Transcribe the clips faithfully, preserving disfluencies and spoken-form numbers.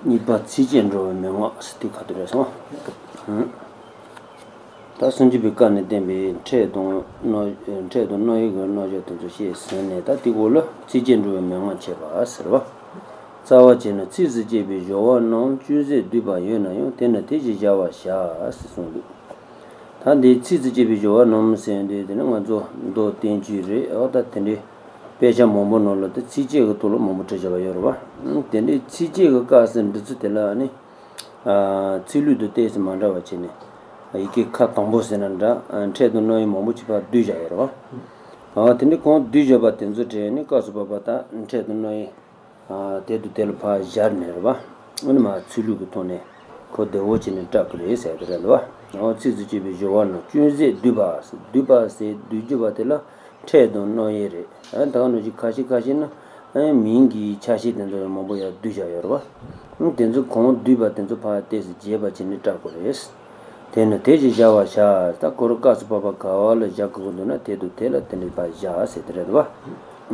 གཉིས་པ་ཚིགས་བཅད་འགྲོ་བའི་མན་ངག་ཟེར་དེ་ག་དེ་རེད་སོང་། ད་སངས་རྒྱས་པའི་བཀའ་ནས་བསྟན་པའི་འཕྲལ་དང་རྣོ་འཕྲལ་དང་རྣོ་ཡི་གི་རྣོ་རྒྱུ་དེ་ཚོ་བཤད་ཟིན་ནས། ད་དེ་འོག་ལ་ཚིགས་བཅད་འགྲོ་བའི་མན་ངག་འཆད་པ་ཟེར་བ། རྩ་བ་བྱས་ན་ཚིགས་སུ་བཅད་པའི་སྦྱོར་བ་རྣམས་ཅུང་ཟད་བསྡུས་པ་ཡོད་ན་ཡང་དེ་ནི་དེ་བཞིན་བཞག་པར་བྱ་ཟེར་གསུངས་འདུག་ད་འདི་ཚིགས་སུ་བཅད་པའི་སྦྱོར་བ་རྣམས་ཟེར་འདི་དེ་ནི་ང་ཚོ་མདོ་བསྟན་བཅོས་རེད། འོ་ད་དེ་འདྲའི་དཔེ་ཆ་མང་པོ་ནང་ལ་ད་ཚིགས་བཅད་ཀྱི་ཐོག་ལ་མང་པོ་བྲིས་བཞག་པ་ཡོད་རེད་བ། དེ་འདྲའི་ཚིགས་བཅད་ཀྱི་སྐབས་སུ་འབྲི་ཚུལ་དེ་ལ་ནི། ཚིག་ལུགས་དང་ཏོག་ཙམ་མ་འདྲ་བ་བྱས་ནས། ཡི་གེ་ཁ་དང་པོ་ཟེར་ན་འདྲ། འཕྲལ་དུ་རྣོ་ཡིག་མང་པོ་ཅིག་ཕར་བསྡུས་བཞག་ཡོད་རེད་བ། དེ་འདྲའི་གོང་བསྡུས་བཞག་པ་དེ་ཚོ་དྲན་ནས་སྐབས་སུ་བབ་པ་དང་འཕྲལ་དུ་རྣོ་ཡིག་དེ་དང་དེ་ལ་ཕར་སྦྱར་ནས་རེད་བ། ཨ་ནི་མར་ཚིག་ལྷུག་གི་ཐོག་ནས་གོ་བདེ་བོ་བྱས་ནས་བཀྲལ་དགོས་རེད་ཟེར་གི་རེད་བ། ཚིགས་སུ་བཅད་པའི་སྦྱོར་བ་ནི་ཅུང་ཟད་བསྡུས་པ། བསྡུས་པ་ཟེར་བསྡུས་བསྡུས་པ་དེ་ལ་འཕྲལ་དང་རྣོ་ཡིག་རེད། ད་ག་ནང་བཞིན་ཁ་ཤས་ཁ་ཤས་ན་མིང་གི་ཆ་ཤས་དེ་ཚོ་མང་པོ་ཡར་བསྡུས་བཞག་ཡོད་རེད་བ། དེ་ཚོ་གོང་བསྡུས་པ་དེ་ཚོ་ཕར་ཏོག་ཙམ་རྒྱས་པ་བྱས་ནས་བཀྲལ་དགོས་རེད། དེ་ནི་དེ་བཞིན་བཞག་པར་བྱ། ད་ཁོ་རང་སྐབས་སུ་བབ་པ་ག་བ་ལ་བཞག་དགོས་ཀྱི་འདུག་ན་དེ་དང་དེ་ལ་དེ་འདྲའི་ཕར་བཞག་ཟེར་དེ་རེད་བ།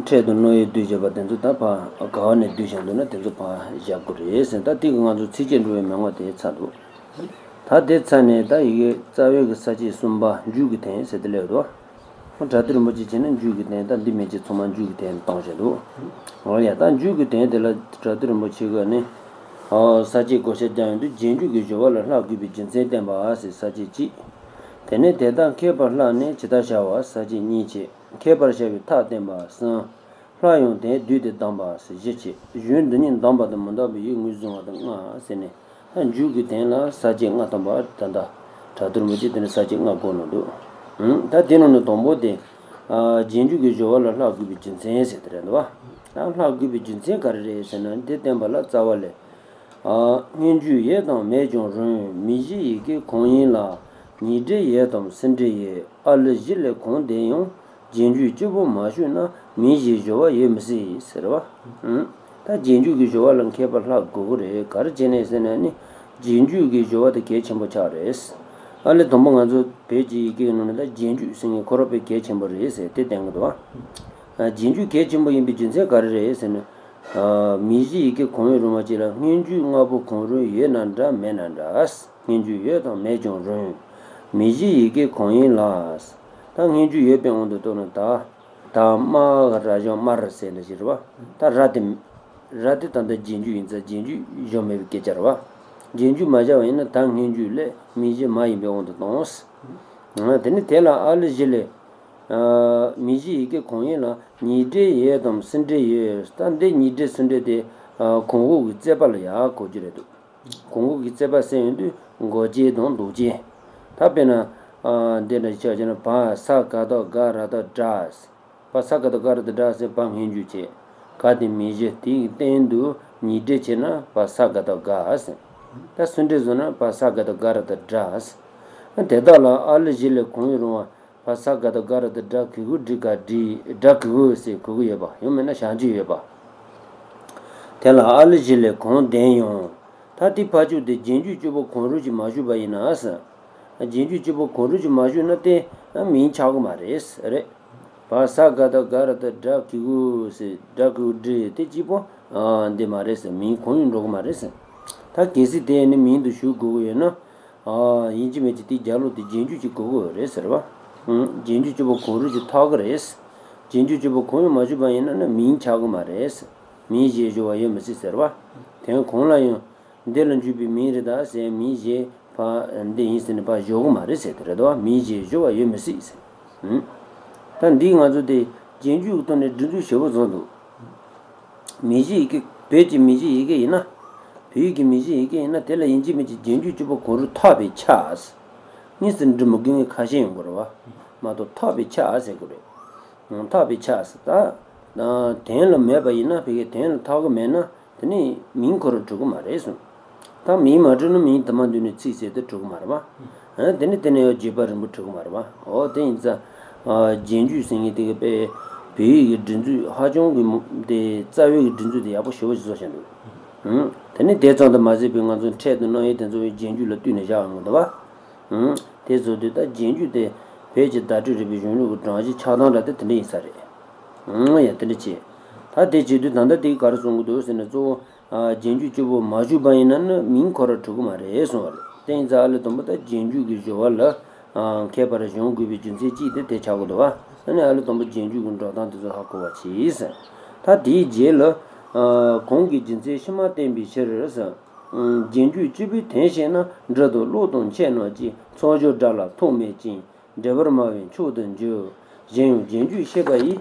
འཕྲལ་དུ་རྣོ་ཡིག་བསྡུས་བྱས་པ་དེ་ཚོ་ད་ཕར་ག་བ་ནས་བསྡུས་བཞག་འདུག་ན་དེ་ཚོ་ཕར་བཞག་དགོས་རེད་ཟེར། ད་དེ་གི་ང་ཚོ་ཚིགས་བཅད་འགྲོ་བའི་མན་ངག་དེ་ཚར་འདུག་ད་དེ་ཚར་ནས་ད་ཡི་གེ་རྩ་བའི་གི་ས་བཅད་གསུམ་པ་མཇུག་གི་དོན་ཟེར་དེ་སླེབས་འདུག་ཨ་བཀྲ་ཤིས་རིན་པོ་ཆེ་བྱས་ན་མཇུག་གི་དོན། ད་འདི་མན་ཆད་ཚང་མ་མཇུག་གི་དོན་བཏང་བཞག་འདུག་འོ་ཡ། ད་མཇུག་གི་དོན་དེ་ལ་བཀྲ་ཤིས་རིན་པོ་ཆེ་གིས་ནི། ཨོ། ས་བཅད་བགོ་བཤའ་བརྒྱབ་ཡོང་དུས་རྗེས་འཇུག་གི་སྦྱོར་བ་ལ་སླ་དགོས་པའི་རྒྱུ་མཚན་བསྟན་པ་ཟེར་ས་བཅད་གཅིག་དེ་ནས་དེ་དག་མཁས་པར་བསླབས་ནས་ཇི་ལྟར་བྱ་བ་ས་བཅད་གཉིས་བྱས། མཁས་པར་བྱ་བའི་ཐབས་བསྟན་པ་གསུམ། སླར་ཡང་དེ་བསྡུས་ཏེ་གདམས་པ་ཟེར་བཞི་བྱས། གཞུང་འདི་ཉིད་གདམས་པ་དང་མི་གདམས་པའི་ཡིད་ངོས་བཟུང་བ་དང་ལྔ་ཟེར་ནས། ད་མཇུག་གི་དོན་ལ་ས་བཅད་ལྔ་བཏང་བ་ད་ལྟ་བཀྲ་ཤིས་རིན་པོ་ཆེས་དེ་ནས་ས་བཅད་ལྔ་བགོས་གནང་འདུག་ཨང་། ད་དེ་ནང་ནས་དང་པོ་དེ། ཨ། རྗེས་འཇུག་གི་སྦྱོར་བ་ལ་སླ་དགོས་པའི་རྒྱུ་མཚན་ཟེར་དེ་རེད་འདུག་བ། ད་སླ་དགོས་པའི་རྒྱུ་མཚན་ག་རེ་རེད་ཟེར་ན། འདི་བསྟན་པ་ལ་རྩ་བ་ལས། ཨ། སྔོན་འཇུག་ཡོད་དམ་མེད་ཀྱང་རུང་། མིང་གཞི་ཡི་གེ་གང་ཡིན་ལ། ཉིང་འབྲས་ཡོད་དམ་སུམ་འབྲས་ཡོད། ཨ་ལི་བཞི་ལས་གང་ལྡན་ཡང་། རྗེས་འཇུག་གཅིག་པོ་མ་ཞུགས་ན། མིང་གཞིའི་སྦྱོར་བ་ཡོད་མི་སྲིད་ཟེར་བ། ཨང་། ད་རྗེས་འཇུག་གི་སྦྱོར་བ་ལ་མཁས་པ་སླ་དགོས་ཀྱི་རེད། ག་རེ་བྱས་ནས་ཟེར་ན་ནི། རྗེས་འཇུག་གི་སྦྱོར་བ་དེ་གལ་ཆེན་པོ་ཆགས་རེད། ཨ་ལས་དང་པོ་ང་ཚོ་བོད་ཀྱི་ཡི་གེའི་ནང་ནས་ད་རྗེས་འཇུག་ཟེར་མཁན་ཁོ་རང་དཔེ་གལ་ཆེན་པོ་རེད་ཟེར་དེ་བསྟན་གྱི་འདུག་བ། ཨ། རྗེས་འཇུག་གལ་ཆེན་པོ་ཡིན་པའི་རྒྱུ་མཚན་ག་རེ་རེད་ཟེར་ན། ཨ། མིང་གཞི་ཡི་གེ་གང་ཡང་རུང་བ་ཅིག་ལ་སྔོན་འཇུག་ལྔ་པོ་གང་རུང་ཡོད་ན་འདྲ་མེད་ན་འདྲ། སྔོན་འཇུག་ཡོད་དམ་མེད་ཀྱང་རུང་། མིང་གཞི་ཡི་གེ་གང་ཡིན་ལ། ད་སྔོན་འཇུག་ཡོད་པའི་དབང་དུ་བཏང་ན་ད། ད་མ་གི་ར་གཞུག་མར་ཟེར་འདྲ་ཞིག་རེད་བ། ད་ར་དེ། ར་དེ་ད་ལྟ་རྗེས་འཇུག་ཡིན་ཙང་རྗེས་འཇུག་སྦྱོར་མེད་པའི་སྐད་ཆ་རེད་བ། རྗེས་འཇུག་མ་སྦྱར་བ་ཡིན་ན་ད་སྔོན་འཇུག་ལས་མིང་གཞི་མ་ཡིན་པའི་དབང་དུ་བཏང་། ཨ། དེ་ནི་དེ་ལ་ཨ་ལི་བཞི་ལས། ཨ། མིང་གཞི་ཡི་གེ་གང་ཡིན་ལ་ཉིང་འབྲས་ཡོད་དམ་སུམ་འབྲས་ཡོད། ད་འདི་ཉིང་འབྲས་སུམ་འབྲས་དེ། ཨ། གོང་འོག་གི་རྩོད་པ་ལ་ཡང་གོ་རྒྱུ་རེད་འདུག་གོང་འོག་གི་རྩོད་པ་ཟེར་ཡོང་དུས་མགོ་ཅན་དང་འདོགས་ཅན། ད་དཔེར་ན། ཨ། འདི་འདྲ་ཆ་བཞག་ན་བ་ས་ག་བཏགས་སྒ་ར་བཏགས་སྒྲ། བ་ས་ག་བཏགས་སྒ་ར་བཏགས་སྒྲ་ཟེར་བ་སྔོན་འཇུག་བྱས། ག་དེ་མིང་གཞི། དེའི་སྟེང་དུ་ཉིང་འབྲས་བྱས་ན་བ་ས་ག་བཏགས་སྒ་ཟེར། ད་སུམ་འབྲས་བཟོས་ན་བ་ས་ག་བཏགས་སྒ་ར་བཏགས་སྒྲ་ཟེར། དེ་དག་ལ་ཨ་ལི་བཞི་ལས་གང་ཡང་རུང་བ། བ་ས་ག་བཏགས་སྒ་ར་བཏགས་སྒྲ་གི་གུ་འབྲི་ག་འབྲི། སྒྲ་གི་གུ་ཟེར་གོ་གི་ཡོད་པ། ཡང་མིན་ན་བྱང་ཆུབ་ཡོད་པ། དེ་ལ་ཨ་ལི་བཞི་ལས་གང་ལྡན་ཡང་། ད་དེ་ཕར་ཕྱོགས་དེ་རྗེས་འཇུག་གཅིག་པོ་གང་རུང་ཞིག་མ་ཞུགས་པ་ཡིན་ན་ཟེར། རྗེས་འཇུག་གཅིག་པོ་གང་རུང་ཞིག་མ་ཞུགས་ན་དེ་མིང་ཆགས་ཀྱི་མ་རེད། རེད། བ་ས་ག་བཏགས་སྒ་ར་བཏགས་སྒྲ་གི་གུ་ཟེར། སྒྲ་གི་གུ་འབྲི་དེ་གཅིག་པོ། ཨ། འདི་མ་རེད་ཟེར། མིང་གང་ཡང་འགྲོ་གི་མ་རེད་ཟེར། ད་གལ་སྲིད་དེ་ནི་མིང་དུ་ཞུགས་དགོས་ཀྱི་ཡོད་ན། ཨ། ཡིན་གཅིག་མིན་གཅིག་དེའི་རྒྱབ་ལོགས་དེ་རྗེས་འཇུག་ཅིག་དགོས་ཀྱི་རེད་ཟེར་བ། ཨང་། རྗེས་འཇུག་གཅིག་པོ་གང་རུང་ཞིག་ཐོགས་ཀྱི་རེད། རྗེས་འཇུག་གཅིག་པོ་གང་ཡང་མ་ཞུགས་པ་ཡིན་ན་ནི་མིང་ཆགས་ཀྱི་མ་རེད། མིང་གཞིའི་སྦྱོར་བ་ཡོད་མི་སྲིད་ཟེར་བ། དོན་གང་ལ་ཡང་། འདི་ལ་འཇུག་པའི་མིང་རེད་ད་ཟེར་མིང་གཞི་ཕར་འདི་ཡིན་ཟེར་ནས་ཕར་སྦྱོར་གྱི་མ་རེད་ཟེར་དེ་རེད་དོ། མིང་གཞིའི་སྦྱོར་བ་ཡོད་མི་སྲིད་ཟེར། ཨང་། ད་འདི་ང་ཚོ་དེ་རྗེས་འཇུག་གི་ཐོག་ནས་འདི་ཚོ་ཞེ་པོ་བཟོ་འདུག་མིང་གཞི་ཡི་གེ། བོད་ཀྱི་མིང་གཞི་ཡི་གེ་ཡིན་ན། བོད་ཀྱི་མིང་གཞི་ཡི་གེ་ཡིན་ན་དེ་ལ་ཡིན་གཅིག་མིན་གཅིག་རྗེས་འཇུག་གཅིག་པོ་གང་རུང་ཐོགས་པས་ཁྱབ། གཉིས་སུ་འབྲི་མི་དགོས་མཁན་ཁ་ཤས་ཡོང་གི་རེད་བ། མ་གཏོགས་ཐོགས་པས་ཁྱབ་ཟེར་དགོས་རེད། ཐོགས་པས་ཁྱབ་ཟེར། ད་དོན་ལ་མེད་པ་ཡིན་ན། བོད་ཀྱི་དོན་ལ་ཐོགས་ཀྱི་མེད་ན་དེ་ནི་མིང་ཁོ་རང་གྲུབ་ཀྱི་མ་རེད་གསུངས། ད་མིང་མ་གྲུབ་ན་མིང་དུ་མ་འདོད་ནས་ཚིག་ཟེར་དེ་གྲུབ་ཀྱི་མ་རེད་བ། ཨ། དེ་ནི་དེ་ནས་ཡང་བརྗོད་པ་རིང་པོ་གྲུབ་ཀྱི་མ་རེད་བ། འོ་དེ་ཡིན་ཙང་། ཨ། རྗེས་འཇུག་ཟེར་མཁན་དེ་གི་དཔེ་བོད་ཡིག་གི་འབྲི་ཚུལ་ཧ་ཅང་གི་མོ་དེ། རྩ་བའི་གི་འབྲི་ཚུལ་དེ་ཡག་པོ་ཞེ་པོ་ཞིག་བཟོ་བཞག་འདུག་ཨང་། དེ་ནི་དེ་ཙམ་དུ་མ་ཟད་པའི་ང་ཚོ་འཕྲལ་དུ་རྣོ་ཡིག་དེ་ཚོ་བའི་རྗེས་འཇུག་ལ་བསྟུན་ནས་བཞག་ཡོང་གི་འདུག་བ། ཨང་། དེ་བཟོ་དུས་ད་རྗེས་འཇུག་དེ་བོད་ཀྱི་བརྡ་སྤྲོད་རིག་པའི་གཞུང་ལུགས་ཀྱི་སྒྲོམ་གཞི་ཆགས་སྟངས་འདྲ་དེ་དེ་འདྲ་ཡིན་ས་རེད། ཨང་། ཡ། དེ་འདྲ་བྱས། ད་དེ་བྱེད་དུས་ད་ལྟ་དེ་ག་རེ་གསུང་གི་འདུག་ཟེར་ན། གཙོ་བོ། རྗེས་འཇུག་གཅིག་པོ་མ་ཞུགས་པ་ཡིན་ན་ནི་མིང་ཁོ་རང་གྲུབ་ཀྱི་མ་རེད་གསུངས་པ་རེད། དེ་ཡིན་ཙང་ཨ་ལས་དང་པོ་ད་རྗེས་འཇུག་གི་སྦྱོར་བ་ལ་ཨ་མཁས་པར་སྦྱོང་དགོས་པའི་རྒྱུ་མཚན་གཅིག་དེ་དེ་ཆགས་ཀྱི་འདུག་བ། ཨ་ནི་ཨ་ལས་དང་པོ་རྗེས་འཇུག་གི་འགྲོ་སྟངས་དེ་ཚོ་ཧ་གོ་བ་བྱས་ཟེར། ད་དེའི་རྗེས་ལ་ཨ་གོང་གི་རྒྱུ་མཚན་ཕྱི་མ་བསྟན་པའི་ཕྱིར་ཟེར། རྗེས་འཇུག་གཅིག་པུའི་དོན་ཤེས་ན། འབྲི་དང་ཀློག་དང་འཆད་རྣམས་ཀྱི། མཚམས་སྦྱོར་སྒྲ་ལ་ཐོགས་མེད་ཅིང་། འབྲེལ་པར་སྨྲ་བས་མཆོག་ཏུ་འགྱུར། གཞན་ཡང་རྗེས་འཇུག་ཤེས་པ་ཡིས།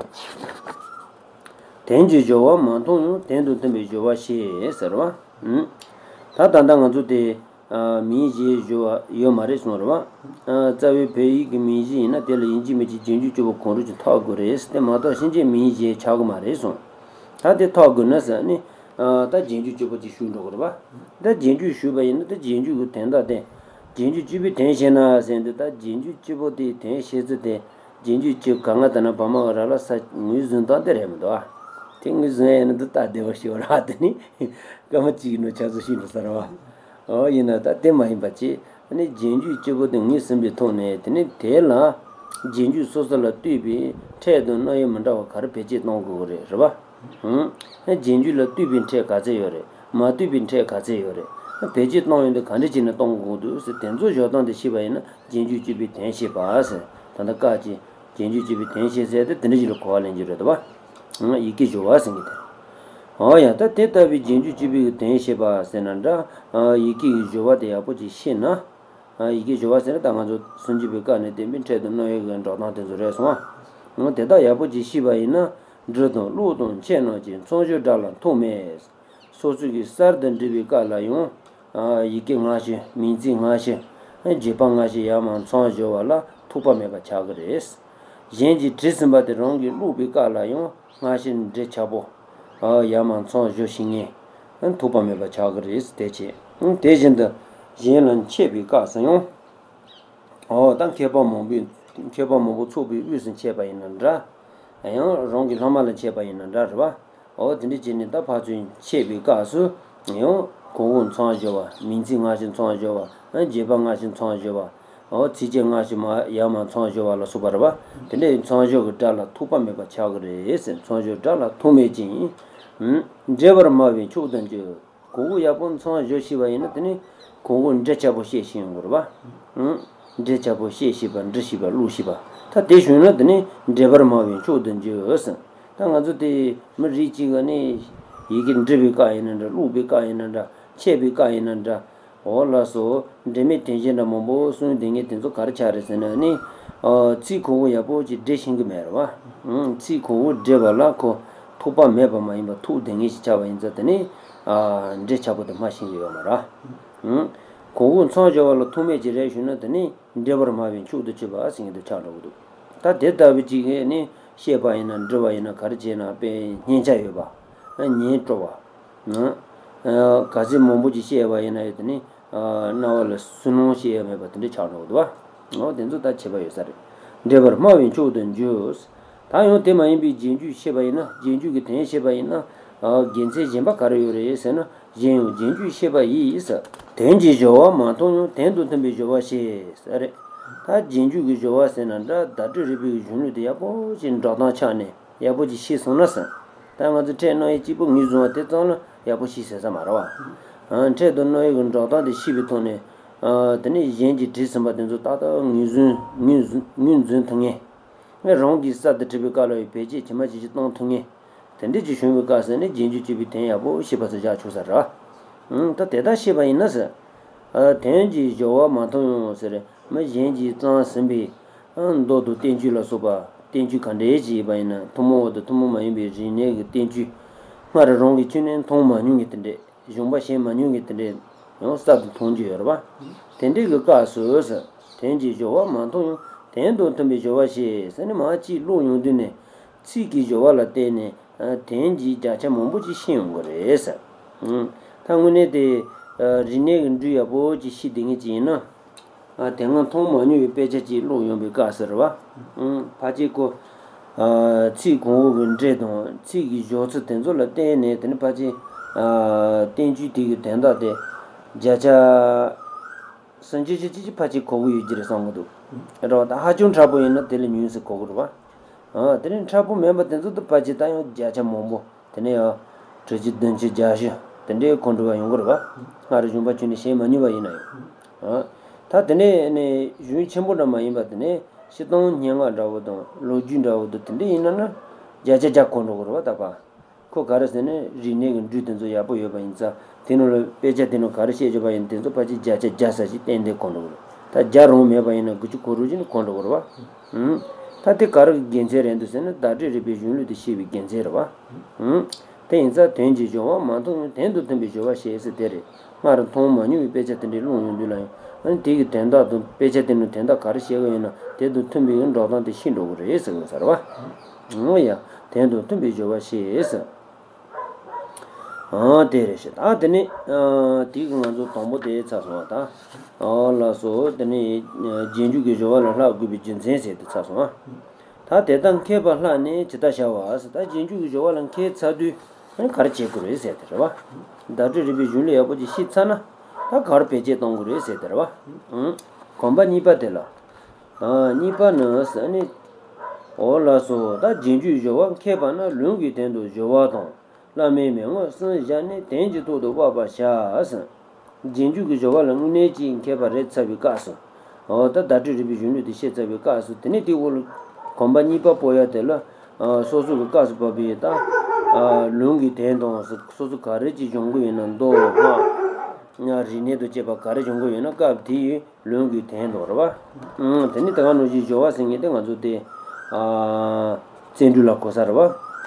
དོན་གྱི་སྦྱོར་བ་མ་མཐོང་ཡང་། དོན་དང་མཐུན་པའི་སྦྱོར་བ་ཤེས་ཟེར་བ། ཨུམ། ད་ད་ལྟ་ང་ཚོ་དེ་ཨ་མིང་གཞིའི་སྦྱོར་བ་ཡོད་མ་རེད་གསུངས་རེད་བ། ཨ་རྩ་བའི་བོད་ཡིག་གི་མིང་གཞི་ཡིན་ན་དེ་ལ་ཡིན་གཅིག་མིན་གཅིག་རྗེས་འཇུག་གཅིག་པོ་གང་རུང་ཅིག་ཐོགས་དགོས་རེད། དེ་མ་གཏོགས་ཕྱིན་ཆད་མིང་གཞི་ཆགས་ཀྱི་མ་རེད་གསུངས། ད་དེ་ཐོགས་དགོས་ན་ཟེར་ནི། ཨ་ད་རྗེས་འཇུག་གཅིག་པོ་ཅིག་ཞུགས་འགྲོ་གི་རེད་བ། ད་རྗེས་འཇུག་ཞུགས་པ་ཡིན་ན་ད་རྗེས་འཇུག་གི་དོན་དག་དེ། རྗེས་འཇུག་གཅིག་པོའི་དོན་ཤེས་ན་ཟེར་འདི། ད་རྗེས་འཇུག་གཅིག་པོ་དེའི་དོན་ཤེས་ཚུལ་དེ། རྗེས་འཇུག་གཅིག་ག་ང་ལྟར་ན་བ་མ་ག་ར་ལ་ས་ངོས་བཟུང་སྟངས་དེ་རེད་མི་འདུག་ཨ། དེ་ངོས་བཟུང་ཡ་ཡིན་ན་འདི་ལྟ་བདེ་བ་ཞིག་ར་དེ་ནི་སྐར་མ་གཅིག་ཡིན་ནོ་ཆ་ཚོད་ཤིན་ཏུ་གསར་བ། ཨོ་ཡིན་ན་ད་དེ་མ་ཡིན་པ་ཅིག་ཨ་ནི་རྗེས་འཇུག་གཅིག་པོ་དེ་ངོས་ཟིན་པའི་ཐོག་ནས་དེ་ནི་དེ་ལ་རྗེས་འཇུག་སོ་སོ་ལ་ལྟོས་པའི་ཕྲད་དང་རྣམ་དབྱེ་མི་འདྲ་བ་ག་རེ་བེད་སྤྱོད་གཏོང་དགོས་ཀྱི་རེད། རེད་བ། ཧུམ། རྗེས་འཇུག་ལ་ལྟོས་པའི་ཕྲད་ག་ཚད་ཡོད་རེད། མ་ལྟོས་པའི་ཕྲད་ག་ཚད་ཡོད་རེད། བེད་སྤྱོད་གཏོང་ཡོང་དུས་ག་འདྲ་བྱས་ནས་གཏོང་དགོས་འདུག་ཟེར་དེ་ཚོ་སྦྱོར་སྟངས་དེ་ཤེས་པ་ཡིན་ན་རྗེས་འཇུག་གཅིག་པུའི་དོན་ཤེས་པ་ཟེར། ད་ལྟ་སྐབས་ཀྱི་རྗེས་འཇུག་གཅིག་པུའི་དོན་ཤེས་ཟེར་དེ་དེ་འདྲ་ཞིག་ལ་གོ་བ་ལེན་རྒྱུ་རེད་བ། ཡི་གེ་སྦྱོར་བ་ཟེར་གྱི་དེ། འོ་ཡ། ད་དེ་ལྟ་བུའི་རྗེས་འཇུག་གཅིག་པུའི་དོན་ཤེས་པ་ཟེར་ན་འདྲ། ཡི་གེ་ཡི་སྦྱོར་བ་དེ་ཡག་པོ་ཅིག་ཤེས་ན། ཡི་གེ་སྦྱོར་བ་ཟེར་ན་ད་ང་ཚོ་སུམ་ཅུ་པའི་སྐབས་ནས་བསྟན་པའི་ཕྲད་དང་རྣམ་དབྱེ་གི་འགྲོ་སྟངས་དེ་ཚོ་རེད་སོང་ཨ། དེ་དག་ཡག་པོ་ཅིག་ཤེས་པ་ཡིན་ན། འབྲི་དང་ཀློག་དང་འཆད་རྣམས་ཀྱི། མཚམས་སྦྱོར་སྒྲ་ལ་ཐོགས་མེད། སོ་སོ་གིས་གསར་དུ་འབྲི་བའི་སྐབས་ལ་ཡང་། ཡི་གེ་སྔ་ཕྱི། མིང་ཚིག་སྔ་ཕྱི། རྗེས་དཔག་སྔ་ཕྱི་ཡར་མར་མཚམས་སྦྱོར་བ་ལ་ཐོགས་པ་མེད་པ་ཆགས་ཀྱི་རེད། གཞན་གྱིས་བྲིས་ཟིན་པ་དེ་རང་གིས་ཀློག་པའི་སྐབས་ལ་ཡང་སྔ་ཕྱི་འབྲི་ཆགས་པོ། ཡར་མར་མཚམས་སྦྱོར་བྱེད་མཁན་ཐོགས་པ་མེད་པ་ཆགས་ཀྱི་རེད། དེ་བྱས། དེ་བཞིན་དུ་གཞན་ལ་འཆད་པའི་སྐབས་སུ་ཡང་། འོ་ད་མཁས་པ་མང་པོས་མཁས་པ་མང་པོ་ཚོགས་པའི་དབུས་སུ་འཆད་པ་ཡིན་ན་འདྲ། ཡང་རང་གི་སློབ་མ་ལ་འཆད་པ་ཡིན་ན་འདྲ་རེད་བ། འོ་དེ་འདྲ་བྱས་ནས་ད་ཕར་ཚུར་འཆད་པའི་སྐབས་སུ་ཡང་གོང་འོག་མཚམས་སྦྱོར་བ། མིང་ཚིག་སྔ་ཕྱི་མཚམས་སྦྱོར་བ། རྗེས་དཔག་སྔ་ཕྱི་མཚམས་སྦྱོར་བ། འོ་ཚིགས་བཅད་སྔ་ཕྱི་མ་ཡར་མར་མཚམས་སྦྱོར་བ་ལ་སོགས་པ་རེད་བ། དེ་འདྲའི་མཚམས་སྦྱོར་གྱི་སྒྲ་ལ་ཐོགས་པ་མེད་པ་ཆགས་ཀྱི་རེད་ཟེར། མཚམས་སྦྱོར་སྒྲ་ལ་ཐོགས་མེད་ཅིང་། འབྲེལ་པར་སྨྲ་བས་མཆོག་ཏུ་འགྱུར། གོང་འོག་ཡག་པོ་མཚམས་སྦྱོར་ཤེས་པ་ཡིན་ན་དེ་ནི་གོང་འོག་འབྲི་ཆགས་པོ་བཤད་ཤེས་ཡོང་གི་རེད་བ། ཨང་། འབྲི་ཆགས་པོ་བཤད་ཤེས་པ། འབྲི་ཤེས་པ། ཀློག་ཤེས་པ། ད་དེ་བྱུང་ན་དེ་ནི་འབྲེལ་པར་སྨྲ་བས་མཆོག་ཏུ་འགྱུར་ཟེར། ད་ང་ཚོ་དེ་མི་རིགས་གཅིག་ག་ནི་ཡི་གེ་འབྲི་བའི་སྐབས་ཡིན་ན་འདྲ། ཀློག་པའི་སྐབས་ཡིན་ན་འདྲ། འཆད་པའི་སྐབས་ཡིན་ན་འདྲ། འོ་ལགས་སོ། འབྲེལ་མེད་དོན་གཞན་འདྲ་མང་པོ་གསུངས་བསྡད་མཁན་དེ་ཚོ་ག་རེ་ཆགས་རེད་ཟེར་ན་ནི། ཨ་ཚིག་གོང་འོག་ཡག་པོ་ཅིག་འབྲི་ཤེས་ཀྱི་མེད་རེད་བ། ཨང་། ཚིག་གོང་འོག་འབྲི་བ་ལ་ཁོ་ཐོགས་པ་མེད་པ་མ་ཡིན་པ་ཐོགས་བསྡད་མཁན་ཞིག་ཆགས་པ་ཡིན་ཙང་དེ་ནི། ཨ་འབྲི་ཆགས་པོ་དེ་སྨྲ་ཤེས་ཀྱི་ཡོད་མ་རེད། ཨང་། གོང་འོག་མཚམས་སྦྱོར་བ་ལ་ཐོགས་མེད་ཅིག་རེད་ཞུས་ན་དེ་ནི་འབྲེལ་པར་སྨྲ་བས་མཆོག་ཏུ་གྱུར་པ་ཟེར་མཁན་དེ་ཆགས་འགྲོ་གི་འདུག་ད་དེ་ལྟ་བུ་ཅིག་གིས་ནི་བཤད་པ་ཡིན་ན་འབྲི་བ་ཡིན་ན་ག་རེ་བྱས་ན་དཔེ་སྙན་ཆ་ཡོད་པ། ཉན་སྤྲོ་བ། ཨ་ག་ཚད་མང་པོ་ཅིག་བཤད་པ་ཡིན་ན་ཡང་དེ་ནི། ཨ་རྣ་བ་ལ་སུན་སྣང་སྐྱེ་ཡ་མེད་པ་དེ་འདྲ་ཆགས་འགྲོ་གི་འདུག་བ། འོ་དེ་ཚོ་ད་ཁྱད་པར་ཡོད་ས་རེད། འབྲེལ་པར་སྨྲ་བས་མཆོག་ཏུ་འགྱུར། ད་ཡང་དེ་མ་ཡིན་པའི་རྗེས་འཇུག་བཤད་པ་ཡིན་ན། རྗེས་འཇུག་གི་དོན་བཤད་པ་ཡིན་ན། ཨ་དགེ་མཚན་གཞན་པ་ག་རེ་ཡོད་རེད་ཟེར་ན། གཞན་ཡང་རྗེས་འཇུག་ཤེས་པ་ཡིས། དོན་གྱི་སྦྱོར་བ་མ་མཐོང་ཡང་། དོན་དང་མཐུན་པའི་སྦྱོར་བ་ཤེས་ཟེར་རེད། ད་རྗེས་འཇུག་གི་སྦྱོར་བ་ཟེར་ན་འདྲ། བརྡ་སྤྲོད་རིག་པའི་གཞུང་ལུགས་དེ་ཡག་པོ་ཅིག་འགྲོ་སྟངས་ཆགས་ནས། ཡག་པོ་ཅིག་ཤེས་སོང་ན་ཟེར། ད་ང་ཚོ་ཕྲད་རྣམ་དབྱེ་གཅིག་པོ་ངོས་བཟུང་བ་དེ་ཙམ་ལ་ཡག་པོ་ཤེས་ཟེར་ས་མ་རེད་བ། ཨ་ཕྲད་དང་རྣམ་དབྱེ་གི་འགྲོ་སྟངས་དེ་ཤེས་པའི་ཐོག་ནས། ཨ་དེ་ནས་གཞན་གྱིས་བྲིས་ཟིན་པ་དེ་ཚོ་ཏག་ཏག་ངོས་བཟུང་ངོས་བཟུང་ངོས་འཛིན་ཐུབ་མཁན། ཨ་རང་གིས་གསར་དུ་བྲིས་པའི་སྐབས་ལ་ཡང་བེད་སྤྱོད་ཇི་མ་ཇི་བཞིན་གཏོང་ཐུབ་མཁན། དེ་འདྲས་ཅིག་བྱུང་བའི་སྐབས་སུ་ནི་རྗེས་འཇུག་གཅིག་པུའི་དོན་ཡག་པོ་ཤེས་པ་ཚོ་བཞག་ཆོག་ས་རེད། ཨང་། ད་དེ་ལྟར་ཤེས་པ་ཡིན་ན་ཟེར། ཨ་དོན་གྱི་སྦྱོར་བ་མ་མཐོང་ཡང་ཟེར། མི་གཞན་གྱིས་བརྩམས་ཟིན་པའི་ཨ་མདོ་དང་བསྟན་བཅོས་ལ་སོགས་པ། བསྟན་བཅོས་ག་འདྲས་ཅིག་ཡིན་པ་ཡིན་ན། ཐུན་མོང་བ་དང་ཐུན་མོང་མ་ཡིན་པའི་རིག་གནས་ཀྱི་བསྟན་བཅོས། སྔར་རང་གི་ཁྱོན་ནས་མཐོང་མ་མྱོང་མཁན་དེ་འདྲས། གཞུང་པ་གཞན་མ་མྱོང་མཁན་དེ་འདྲས་ཡང་གསར་དུ་མཐོང་རྒྱུ་ཡོད་རེད་བ། དེ་འདྲས་ཀྱི་སྐབས་སུ་ཟེར། དོན་གྱི་སྦྱོར་བ་མ་མཐོང་ཡང་། དོན་དང་མཐུན་པའི་སྦྱོར་བ་ཤེས་ཟེར་ནས་མར་གཅིག་ཀློག་ཡོང་དུས་ནས། ཚིག་གི་སྦྱོར་བ་ལ་བརྟེན་ནས་ཨ་དོན་གྱི་བརྒྱ་ཆ་མང་པོ་ཅིག་ཤེས་ཡོང་གི་རེད་ཟེར། ཨང་། ད་དངོས་གནས་དེ་ཨ་རིག་གནས་ཀྱི་འབྲུ་ཡག་པོ་ཅིག་ཤེས་བསྡད་མཁན་ཅིག་ཡིན་ན། ཨ་དེ་སྔ་མཐོང་མ་མྱོང་བའི་དཔེ་ཆ་ཅིག་ཀློག་ཡོང་བའི་སྐབས་སུ་རེད་བ། ཨང་། ཕལ་ཆེར་ཁོ་ཨ་ཚིག་གོང་འོག་གི་འབྲེལ་དང་ཚིག་གི་སྦྱོར་ཚུལ་དེ་ཚོ་ལ་བརྟེན་ནས། དེ་ནི་ཕལ་ཆེར་ཨ་བསྟན་བཅོས་དེ་གི་དོན་དག་དེ་བརྒྱ་ཆ་སུམ་ཅུ་ཅིག་ཅིག་ཅིག་ཕལ་ཆེར་གོ་གི་ཡོད་ཀྱི་རེད་བསམ་གི་འདུག་རེད་བ། ད་ཧ་ཅང་མཁྲེགས་པོ་ཡིན་ན་དེ་ལས་ཉུང་ཙམ་གོ་གི་རེད་བ། ཨ་དེ་ནས་མཁྲེགས་པོ་མིན་པ་དེ་ཚོ་དེ་ཕལ་ཆེར་ད་ཡང་བརྒྱ་ཆ་མང་པོ། དེ་ནས་ཡང་དྲུག་ཅུ་བདུན་ཅུ་བརྒྱད་ཅུ། དེ་འདྲའི་གོ་འགྲོ་བ་ཡོང་གི་རེད་བ། སྔར་གཞུང་པ་ཁྱོན་ནས་བཤད་མ་མྱོང་བ་ཡིན་ན་ཡང་། ཨ། ད་དེ་ནས་ནི་གཞུང་ཆེན་པོ་འདྲ་མ་ཡིན་པ་དེ་ནས་སྤྱིར་བཏང་སྙན་ངག་འདྲ་བོ་དང་ལོ་རྒྱུས་འདྲ་བོ་དང་དེ་འདྲ་ཡིན་ན་ན་བརྒྱ་ཆ་བརྒྱ་གོ་འགྲོ་གི་རེད་བ། ད་པ། ཁོ་ག་རེ་ཟེར་ན་རིག་གནས་ཀྱི་འགྲོས་དེ་ཚོ་ཡག་པོ་ཡོད་པ་ཡིན་ཙང་དེ་ནང་ལ་དཔེ་ཆ་དེ་ནང་ག་རེ་བཤད་བཞག་པ་ཡིན་དེ་ཚོ་ཕལ་ཆེར་བརྒྱ་ཆ་བརྒྱ་ཟེར་ཞིག་ཏན་ཏན་གོ་འགྲོ་གི་རེད། ད་བརྒྱ་རང་མེད་པ་ཡིན་ན་དགུ་བཅུ་གོ་དྲུག་ཅིག་ནི་གོ་འགྲོ་གི་རེད་བ། ཨུམ། ད་དེ་ག་རེ་གི་དགེ་མཚན་རེད་འདུག་ཟེར་ན་བརྡ་སྤྲོད་རིག་པའི་གཞུང་ལུགས་དེ་ཤེས་པའི་དགེ་མཚན་རེད་བ། ཨུམ། དེ་ཡིན་ཙང་དོན་གྱི་སྦྱོར་བ་མ་མཐོང་ཡང་དོན་དང་མཐུན་པའི་སྦྱོར་བ་ཤེས་ཟེར་དེ་རེད། སྔར་མཐོང་མ་མྱོང་བའི་དཔེ་ཆ་དེ་འདྲའི་ཀློག་ཡོང་དུས་ལ་ཡང་ཨ་ནི་དེ་གི་དོན་དག་དང་དཔེ་ཆ་དེ་ནི་དོན་དག་ག་རེ་བཤད་ཀྱི་ཡོད་ན་དེ་དང་མཐུན་པའི་འགྲོ་སྟངས་དེ་ཤེས་འགྲོ་གི་རེད་ཟེར་གི་ཡོད་ས་རེད་བ། འོ་ཡ། དོན་དང་མཐུན་པའི་སྦྱོར་བ་ཤེས་ཟེར། ཨ་དེ་རེད་ཤག་ད་དེ་ནི་ཨ་དེ་གི་ང་ཚོ་དང་པོ་དེ་ཚར་སོང་བ་ད། ཨ་ལགས་སོ་དེ་ནི་ཨ་རྗེས་འཇུག་གི་སྦྱོར་བ་ལ་བསླབ་དགོས་པའི་རྒྱུ་མཚན་ཟེར་དེ་ཚར་སོང་ཨ། ད་དེ་ལྟར་མཁས་པ་བསླབས་ནས་ཇི་ལྟར་བྱ་བ་ཟེར། ད་རྗེས་འཇུག་གི་སྦྱོར་བ་ལ་མཁས་ཚར་དུས་ཨ་ནི་ག་རེ་བྱེད་དགོས་རེད་ཟེར་དེ་རེད་བ། བརྡ་སྤྲོད་རིག་པའི་གཞུང་ལུགས་ཡག་པོ་ཅིག་ཤེས་ཚར་ན་ད་ག་རེ་བེད་སྤྱད་གཏོང་དགོས་རེད་ཟེར་དེ་རེད་བ། ཨང་། གོམ་པ་གཉིས་པ་དེ་ལ། ཨ་གཉིས་པ་ནི་ཟེར་ནི། འོ་ལགས་སོ། ད་རྗེས་འཇུག་སྦྱོར་བ་མཁས་པ་ན་ལུང་གི་དོན་དུ་སྦྱོར་བ་དང་། བླ་མའི་མན་ངག་གསུམ་བཞག་ནས་དོན་གྱི་ཐོག་ཏུ་དབབ་པར་བྱ་ཟེར། རྗེས་འཇུག་གི་སྦྱོར་བ་ལ་དངོས་གནས་ཀྱི་མཁས་པ་རེད་ཚར་བའི་སྐབས་སུ། འོ་ད་བརྡ་སྤྲོད་རིག་པའི་གཞུང་ལུགས་དེ་ཤེས་ཚར་བའི་སྐབས་སུ་དེ་ནས་དེའི་འོག་ལ་གོམ་པ་གཉིས་པ་སྤོ་ཡ་དེ་ལ། ཨ་སོ་སོ་གི་སྐབས་སུ་བབས་པའི་ད། ཨ་ལུང་གི་དོན་དང་སོ་སོ་ག་རེ་ཅིག་སྦྱོང་གི་ཡོད་ན་མདོ་སྔགས། རིག་གནས་དང་བཅས་པ་ག་རེ་སྦྱོང་གི་ཡོད་ན་སྐབས་དེའི་ལུང་གི་དོན་དང་རེད་བ། ཨང་། དེ་ནི་ད་ག་ནང་བཞིན་སྦྱོར་བ་ཟེར་མཁན་དེ་ང་ཚོ་དེ། ཨ་བརྩོན་འགྲུས་ལ་གོ་ས་རེད་བ།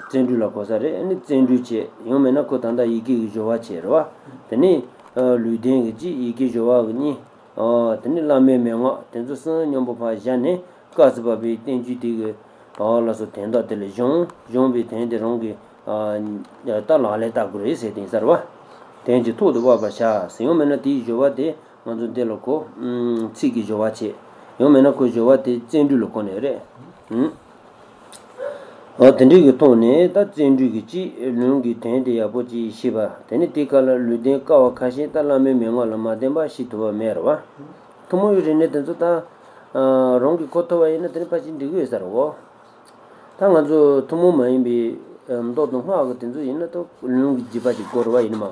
བརྩོན་འགྲུས་ལ་གོ་ས་རེད། ཨ་ནི་བརྩོན་འགྲུས་བྱེད་ཡང་མིན་ན་ཁོ་ད་ལྟ་ཡི་གེ་གི་སྦྱོར་བ་བྱེད་རེད་བ། དེ་ནི་ཨ་ལུས་ལྡན་གྱི་གཅིག་ཡི་གེ་སྦྱོར་བ་གི་གཉིས། ཨ་དེ་ནི་བླ་མའི་མན་ངག་དེ་ཚོ་གསུམ་མཉམ་པོ་ཕར་བཞག་ནས་སྐབས་སུ་བབས་པའི་བསྟན་བཅོས་དེ་གི་ཨ་ལགས་སོ་དོན་དག་དེ་ལ་སྦྱོང་སྦྱོང་བའི་དོན་དེ་རང་གི་ཨ་ད་ལག་ལེན་བསྟར་དགོས་རེད་ཟེར་དེ་ཡིན་ས་རེད་བ། དོན་གྱི་ཐོག་ཏུ་དབབ་པར་བྱ་ཟེར། ཡང་མིན་ན་དེའི་སྦྱོར་བ་དེ། ང་ཚོ་འདི་ལ་གོ། ཨུམ། ཚིག་གི་སྦྱོར་བ་བྱེད། ཡང་མིན་ན་ཁོའི་སྦྱོར་བ་དེ་བརྩོན་འགྲུས་ལ་གོ་ནས་རེད། ཨུམ། འོ་དེ་འདྲའི་གི་ཐོག་ནས་ད་བརྩོན་འགྲུས་ཀྱི་གཅིག་ལུང་གི་དོན་དེ་ཡག་པོ་ཅིག་ཤེས་པ་དེ་ནི་དེ་ག་ལ་ལུས་ལྡན་དཀའ་བ་ཁ་ཤས་ད་བླ་མའི་མན་ངག་ལ་མ་བརྟེན་པ་ཤེས་ཐུབ་པ་མེད་རེད་བ། ཐུན་མོང་བའི་རིག་གནས་དེ་ཚོ་ད་རང་གིས་གོ་ཐུབ་པ་ཡིན་ན་དེ་ནི་ཕལ་ཆེར་འགྲིག་གི་ཡོད་ས་རེད་བ། ད་ང་ཚོ་ཐུན་མོང་མ་ཡིན་པའི་མདོ་དང་སྔགས་ཀྱི་དེ་ཚོ་ཡིན་ན་ད་ལུང་གི་རྒྱུད་པ་ཅིག་དགོས་རེད་བ། ཡིན་ན་མ་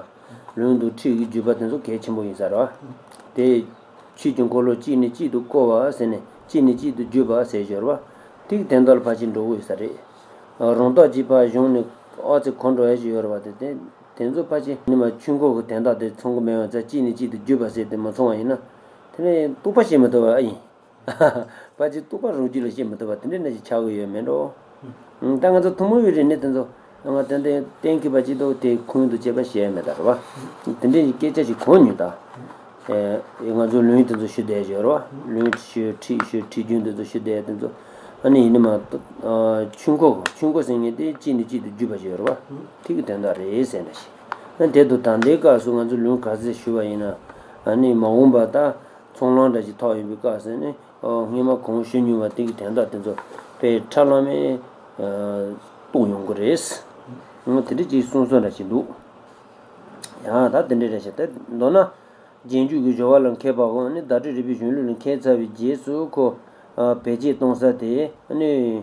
ལུང་དང་ཁྲིད་ཀྱི་རྒྱུད་པ་དེ་ཚོ་གལ་ཆེན་པོ་ཡིན་ས་རེད་བ། དེ་ཆོས་ཀྱི་འཁོར་ལོ་གཅིག་ནས་གཅིག་ཏུ་བསྐོར་བ་ཟེར་ནས་གཅིག་ནས་གཅིག་ཏུ་བརྒྱུད་པ་ཟེར་སྦྱོར་བ་དེ་གི་དོན་དག་ལ་ཕལ་ཆེར་འགྲོ་གི་ཡོད་ས་རེད། རང་རྟོགས་ཀྱིས་ཕར་གཞུང་ནས་ཨ་ཙི་གོ་འགྲོ་ཡ་ཞིག་ཡོད་རེད་བ། དེ་དེ་དེ་ཚོ་ཕལ་ཆེར་ཡིན་ན་མ་ཆོས་འཁོར་གྱི་དོན་དག་དེ་མཚུངས་གི་མེད་པ་ཙང་གཅིག་ནས་གཅིག་ཏུ་བརྒྱུད་པ་ཟེར་དེ་མ་མཚུངས་པ་ཡིན་ན་དེ་ནས་རྟོགས་པ་བྱེད་མི་ཐུབ་པ་ཨ་ཡིན། ཕལ་ཆེར་རྟོགས་པ་རང་རྒྱུད་ལ་བྱེད་མི་ཐུབ་པ་དེ་འདྲ་ནང་བཞིན་ཆགས་ཀྱི་ཡོད་མེད་འགྲོ། ད་ང་ཚོ་ཐུན་མོང་བའི་རིག་གནས་དེ་ཚོ་ང་ཏན་ཏན་གཏན་འཁེལ་བ་ཅིག་འདུག་དེ་ཁུངས་དང་བཅས་པ་བཤད་ཡ་མེད་ད་རེད་བ། དེ་འདྲའི་སྐད་ཆ་ཞིག་གོ་མྱོང་ད། ཨེ་ང་ཚོ་ལུང་དེ་ཚོ་ཞུ་བསྡད་ཡོད་རེད་བ། ལུང་ཞུ་ཁྲིད་ཞུ་ཁྲིད་རྒྱུན་དེ་ཚོ་ཞུ་བསྡད་དེ་ཚོ་ཨ་ནི་ཡིན་ནི་མ་ཆོས་འཁོར་ཆོས་འཁོར་ཟེར་མཁན་དེ་གཅིག་ནས་གཅིག་ཏུ་བརྒྱུད་པ་ཞིག་ཡོད་རེད་བ། དེ་གི་དོན་དག་རེད་ཟེར་འདྲ་ཞིག་ཨ་དེ་དུ་ད་ལྟའི་སྐབས་སུ་ང་ཚོ་ལུང་ག་ཚོད་ཞུ་བ་ཡིན་ན་ཨ་ནི་མ་འོངས་པ་ད། ཚོང་ལམ་འདྲ་ཞིག་ཐོག་ཡོད་པའི་སྐབས་སུ་ནི་ཨོ་སྔོན་མ་གོང་ཞུ་མྱོང་བ་དེ་གི་དོན་དག་དེ་ཚོ་དཔེ་ཁྲ་ལམ་མེ་རྟོགས་ཡོང་གི་རེད། ཨོ་དེ་འདྲ་ཅིག་གསུངས་སོང་འདྲ་ཞིག་འདུག་ཡང་ད་དེ་འདྲ་རེད་ཤག་དེ་མདོར་ན་རྗེས་འཇུག་གི་སྦྱོར་བ་ལ་མཁས་པའོ་ནི་བརྡ་སྤྲོད་རིག་པའི་གཞུང་ལུགས་ལ་མཁས་ཚར་བའི་རྗེས་སུ་ཁོ་བེད་སྤྱད་གཏོང་ས་དེ་ནི།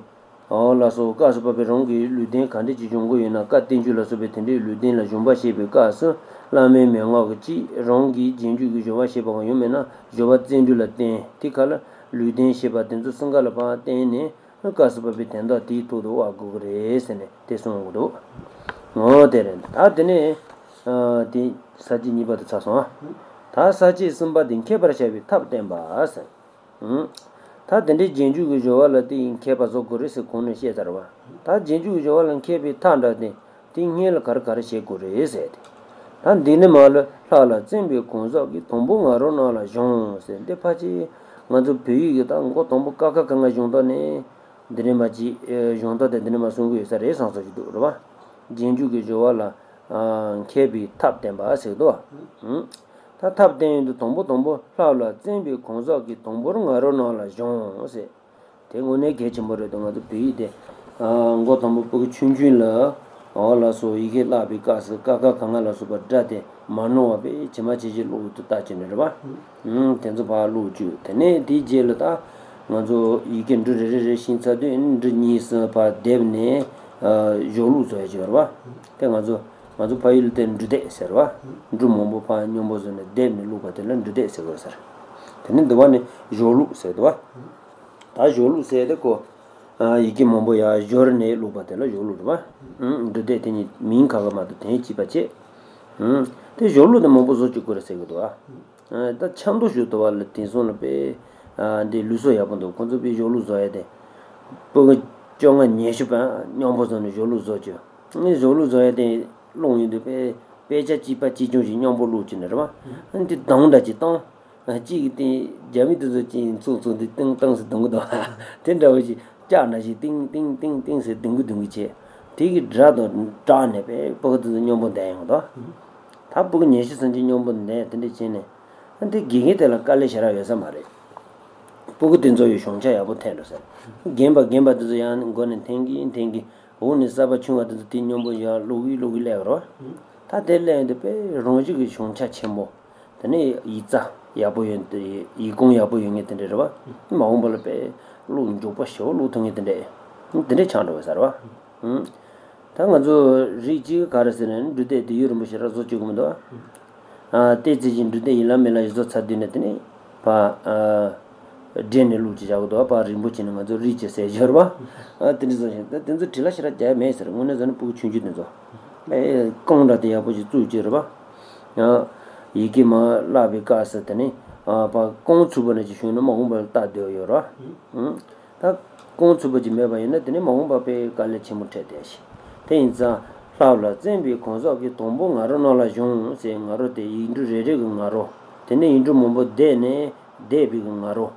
འོ་ལགས་སོ། སྐབས་སུ་བབས་པའི་རང་གི་ལུས་རྟེན་ག་འདྲས་ཀྱི་སྦྱོང་དགོས་ཡོད་ན་བཀའ་བསྟན་བཅོས་ལ་སོགས་པའི་དེ་འདྲའི་ལུས་རྟེན་ལ་སྦྱོང་བ་བྱེད་པའི་སྐབས་སུ་བླ་མའི་མན་ངག་གི་གཅིག་རང་གིས་རྗེས་འཇུག་གི་སྦྱོར་བ་བྱེད་པའམ་ཡང་མིན་ན་སྦྱོར་བ་བརྩོན་འགྲུས་ལ་བརྟེན་དེ་ཁ་ལ་ལུས་རྟེན་ཞེས་པ་དེ་ཚོ་གསུམ་ཀ་ལ་ཕར་བརྟེན་ནས་སྐབས་སུ་བབས་པའི་དོན་དག་དེའི་ཐོག་ཏུ་དབབ་དགོས་ཀྱི་རེད་ཟེར་ནས་དེ་གསུངས་ཡོང་གི་འདུག་འོ་དེ་རེད། ད་དེ་ནས་དེ་ས་བཅད་གཉིས་པ་དེ་ཚར་སོང་ཨ། ད་ས་བཅད་གསུམ་པ་དེ་མཁས་པར་བྱ་བའི་ཐབས་བསྟན་པ་ཟེར། ད་དེ་འདྲའི་རྗེས་འཇུག་གི་སྦྱོར་བ་ལ་དེ་ཡིན་མཁས་པ་བཟོ་དགོས་རེད་ཟེར་གོང་ནས་བཤད་ཚར་བ། ད་རྗེས་འཇུག་གི་སྦྱོར་བ་ལ་མཁས་པའི་ཐབས་འདྲ་དེ་དེ་སྔོན་ལ་ག་རེ་ག་རེ་བྱེད་དགོས་རེད་ཟེར་ཏེ། ད་འདི་ནས་མར་ལ་ལྷ་ལ་བརྩོན་པའི་གང་ཟག་གིས་དང་པོ་ང་རང་རྣམས་ལ་སྦྱོངས་ཟེར་འདི་ཕལ་ཆེར་ང་ཚོ་བོད་ཡིག་གི་ད་མགོ་དང་པོ་ཀ་ཁ་ག་ང་སྦྱོང་སྟངས་ནས་འདི་ནས་མར་ཅིག་སྦྱོང་སྟངས་དེ་འདི་ནས་མར་གསུང་གི་ཡོད་ས་རེད་བསམ་བསམ་ཞིག་འདུག་རེད་བ། རྗེས་འཇུག་གི་སྦྱོར་བ་ལ་མཁས་པའི་ཐབས་བསྟན་པ་ཟེར་འདུག་བ། ད་ཐབས་བསྟན་ཡོང་དུས་དང་པོ་དང་པོ་ལྷ་ལ་བརྩོན་པའི་གང་ཟག་གིས་དང་པོར་ང་རང་རྣམས་ལ་སྦྱོངས་ཟེར། དེ་དངོས་གནས་གལ་ཆེན་པོ་རེད་འདུག་ང་ཚོ་བོད་ཡིག་དེ་མགོ་དང་པོ་ཕྲུ་གུ་ཆུང་ཆུང་ལ་འོ་ལགས་སོ་ཡི་གེ་བཀླགས་པའི་སྐབས་སུ་ཀ་ཁ་ག་ང་ལ་སོགས་པ་སྒྲ་དེ་མ་ནོར་བ་དཔེ་ཇི་མ་ཇི་བཞིན་བློ་དུ་བཏགས་ཀྱི་ནི་རེད་བ། དེ་ཚོ་ཕར་བློ་བཅུག་དེ་ནས་དེའི་རྗེས་ལ་ད་ང་ཚོ་ཡི་གེ་འབྲུ་རེ་རེ་རེ་ཤེས་ཚར་དུས་འབྲུ་གཉིས་གསུམ་ཕར་བསྡེབས་ནས་སྦྱོར་ཀློག་བཟོ་ཡ་ཅིག་ཡོད་རེད་བ། དེ་ང་ཚོ་ ང་ཚོ་ཕ་ཡུལ་དེ་འབྲུ་འདེབས་ཟེར་བ། འབྲུ་མང་པོ་ཕར་སྙོམས་པོ་བཟོས་ནས་འདེབས་ནས་བླུགས་པ་དེ་ལ་འབྲུ་འདེབས་ཟེར་དགོས་ཟེར། དེ་ནས་འདི་བ་ནི་གཞོགས་བླུགས་ཟེར་འདུག་བ། ད་གཞོགས་བླུགས་ཟེར་དེ་ཁོ། ཡི་གེ་མང་པོ་ཡར་སྦྱོར་ནས་བླུགས་པ་དེ་ལ་གཞོགས་བླུགས་རེད་བ། འབྲུ་འདེབས་དེ་གཉིས་མིང་ཁ་ཁ་མ་གཏོགས་དོན་གཅིག་པ་བྱས། དེ་གཞོགས་བླུགས་དེ་མང་པོ་བཟོ་བཅུག་དགོས་རེད་ཟེར་གི་འདུག་བ། ད་ཆབ་མདོ་ཞུ་དུ་བ་ལ་དེང་སང་ལ་དཔེ། འདི་ལུགས་སྲོལ་ཡག་པོ་འདུག་ཁོང་ཚོ་དཔེ་གཞོགས་བླུགས་བཟོ་ཡ་དེ། སྤུ་གུ་བཅོ་ལྔ་ཉི་ཤུ་པ་སྙོམས་པོ་བཟོ་ནས་གཞོགས་བླུགས་བཟོ་བཅུག་ངས་གཞོགས་བླུགས་བཟོ་ཡ་དེ་བླུགས་ཡོང་དུས་དཔེ། དཔེ་ཆ་གཅིག་པ་གཅིག་རྐྱང་ཞིག་སྙོམས་པོ་བླུགས་བྱས་ནས་རེད་བ། འདི་གདང་འདྲ་ཅིག་བཏང་། གཅིག་གིས་སྟེང་རྒྱ་མི་དེ་ཚོ་ཅིག་ཚུགས་ཚུགས་འདི་ཏིང་ཏང་ཟེར་གདང་གི་འདུག་དེ་འདྲ་བོ་ཞིག་ལྕགས་འདྲ་ཞིག་ཏིང་ཏིང་ཏིང་ཏིང་ཟེར་གདང་གི་གདང་གི་བྱས། དེ་གི་སྒྲ་དང་སྦྲགས་ནས་དཔེ་སྤུ་གུ་དེ་ཚོ་སྙོམས་པོ་བསྡད་ཡོང་གི་འདུག་ད་སྤུ་གུ་ཉི་ཤུ་ཙམ་ཅིག་སྙོམས་པོ་བསྡད་དེ་འདྲ་བྱས་ནས། འདི་དགེ་རྒན་དེ་ལ་དཀའ་ལས་ཞེ་དྲག་ཡོད་ས་མ་རེད། སྤུ་གུ་དེ་ཚོ་ཡི་གཞུང་ཆ་ཡག་པོ་འཐེན་འགྲོ་ཟེར། རྒན་པ་རྒན་པ་དེ་ཚོ་ཡང་མགོ་ནས་འཐེན་གིན་འཐེན་གིན། འོག་ནས་གསར་པ་ཆུང་བ་དེ་ཚོ་དེ་སྙོམས་པོ་ཡར་བླུག་གིན་བླུག་གིན་སླེབས་རོ། ད་དེ་སླེབས་ཡོང་དུས་དཔེ་རང་བཞིན་གྱི་གཞུང་ཆ་ཆེན་པོ། དེ་ནས་ཡིག་རྩ་ཡག་པོ་ཡོད། ཡིག་གོང་ཡག་པོ་ཡོད་མཁན་དེ་འདྲ་རེད་བ། མ་འོངས་པ་ལ་དཔེ་བླུག་མགྱོགས་པོ་ཞེ་པོ་བླུག་ཐུབ་མཁན་དེ་འདྲ། དེ་འདྲ་ཆགས་འགྲོ་བ་ཟེར་བ། ད་ང་ཚོ་རིགས་གཅིག་ག་རེ་ཟེར་ན་འབྲུ་འདེབས་དེ་ཡུན་རིང་པོ་ཞེ་དྲག་བཟོ་བཅུག་གི་མི་འདུག་ཨ། ཨ་ཏོག་ཙམ་ཅིག་འབྲུ་འདེབས་ཡིན་ལ་མིན་ལ་ཞིག་བཟོ་ཚར་དུས་ནས་དེ་ནས་ཕར་ཨ་སྦྲེལ་ནས་བླུགས་ཅིག་བཞག་གི་འདུག་ཕར་རིང་པོ་བྱས་ནས་ང་ཚོ་རིགས་ཀྱི་ཟས་སྦྱོར་བ། ཨ་དེ་འདྲ་བཟོ་ཞིང་ད་དེ་ཚོ་བྲིས་ལ་ཞེ་དྲག་རྒྱག་མེད་ཟེར། དངོས་གནས་བཟོ་ན་སྤུ་གུ་ཆུང་ཆུང་དེ་ཚོ་ཨེ་རྐང་འདྲ་དེ་ཡག་པོ་ཞིག་བཙུགས་ཀྱི་རེད་བ། ཡང་ཡི་གེ་མར་བཀླགས་པའི་སྐབས་སུ་དེ་ནས་ཨ་ཕར་རྐང་ཚུགས་པ་ནས་ཅིག་བྱུང་ན་མ་འོངས་པར་སྟབས་བདེ་བ་ཡོད་རེད་བ། ད་རྐང་ཚུགས་པ་ཅིག་མེད་པ་ཡིན་ན་དེ་ནི་མ་འོངས་པ་དཔེ་དཀའ་ལས་ཆེན་པོ་འཕྲད་བསྡད་ཤིང་། དེ་ཡིན་ཙང་ལྷ་ལ་བརྩོན་པའི་གང་ཟག་གིས། དང་པོ་ང་རོ་རྣམས་ལ་གཞུང་ཟེར། ང་རོ་དེ་ཡིག་འབྲུ་རེ་རེ་གི་ང་རོ། དེ་ནས་ཡིག་འབྲུ་མང་པོ་བསྡེབས་ནས་བསྡེབས་པའི་གི་ང་རོ།